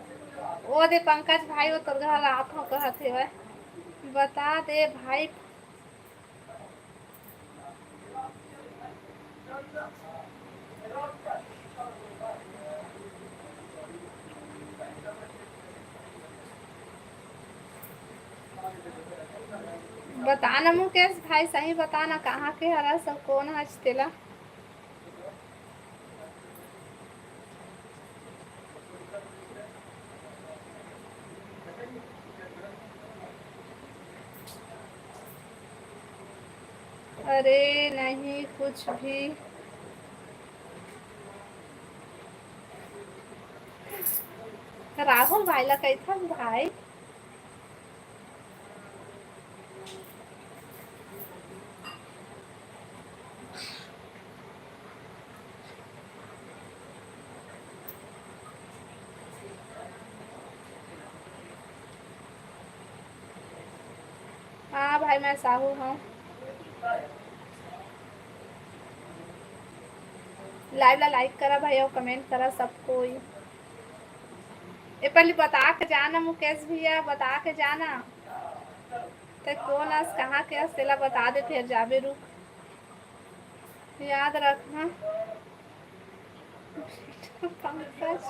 ओ दे पंकज भाई, वो तोर घर आत हो कहत हेवय। बता दे भाई। बता ना मुकेश भाई, सही बता ना, कहाँ के हरस अउ कोन हच तेला। अरे नहीं, कुछ भी। राहुल भाई ला कइथन भाई। हाँ भाई, मैं साहू हूँ। Live ला like करा भाई अउ comment करा सब कोई। ए पहली बता के जाना मुकेश भैया, बता के जाना। ते कोन अस, कहाँ के अस, तेला बता दे, फिर जाबे रुक। याद रखना। पंकज।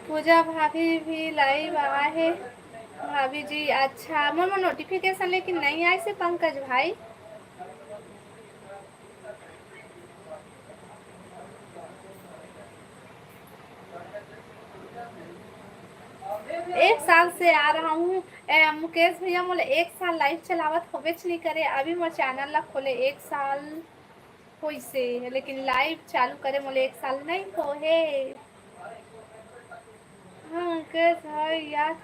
पूजा भाभी भी live आए हे। भाभी जी, अच्छा, मोर, मोर notification लेकिन नहीं आए से पंकज भाई। एक साल से आ रहा हूँ। ए, मुकेश भैया, मोला एक साल live चलावत होबेच नहीं करे, अभी मोर channel ला खोले एक साल होइसे, लेकिन live चालू करे मोला एक साल नहीं होहे। हाँ, कैसे है यार?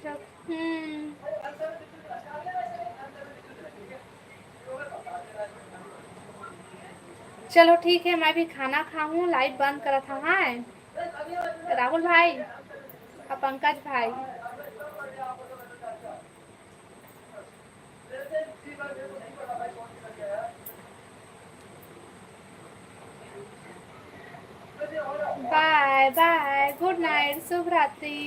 जब, हम्म। चलो ठीक है, मैं भी खाना खाहूँ, live बंद करत हूँ। हाँ, राहुल भाई और पंकज भाई। Bye bye, good night, शुभ रात्रि।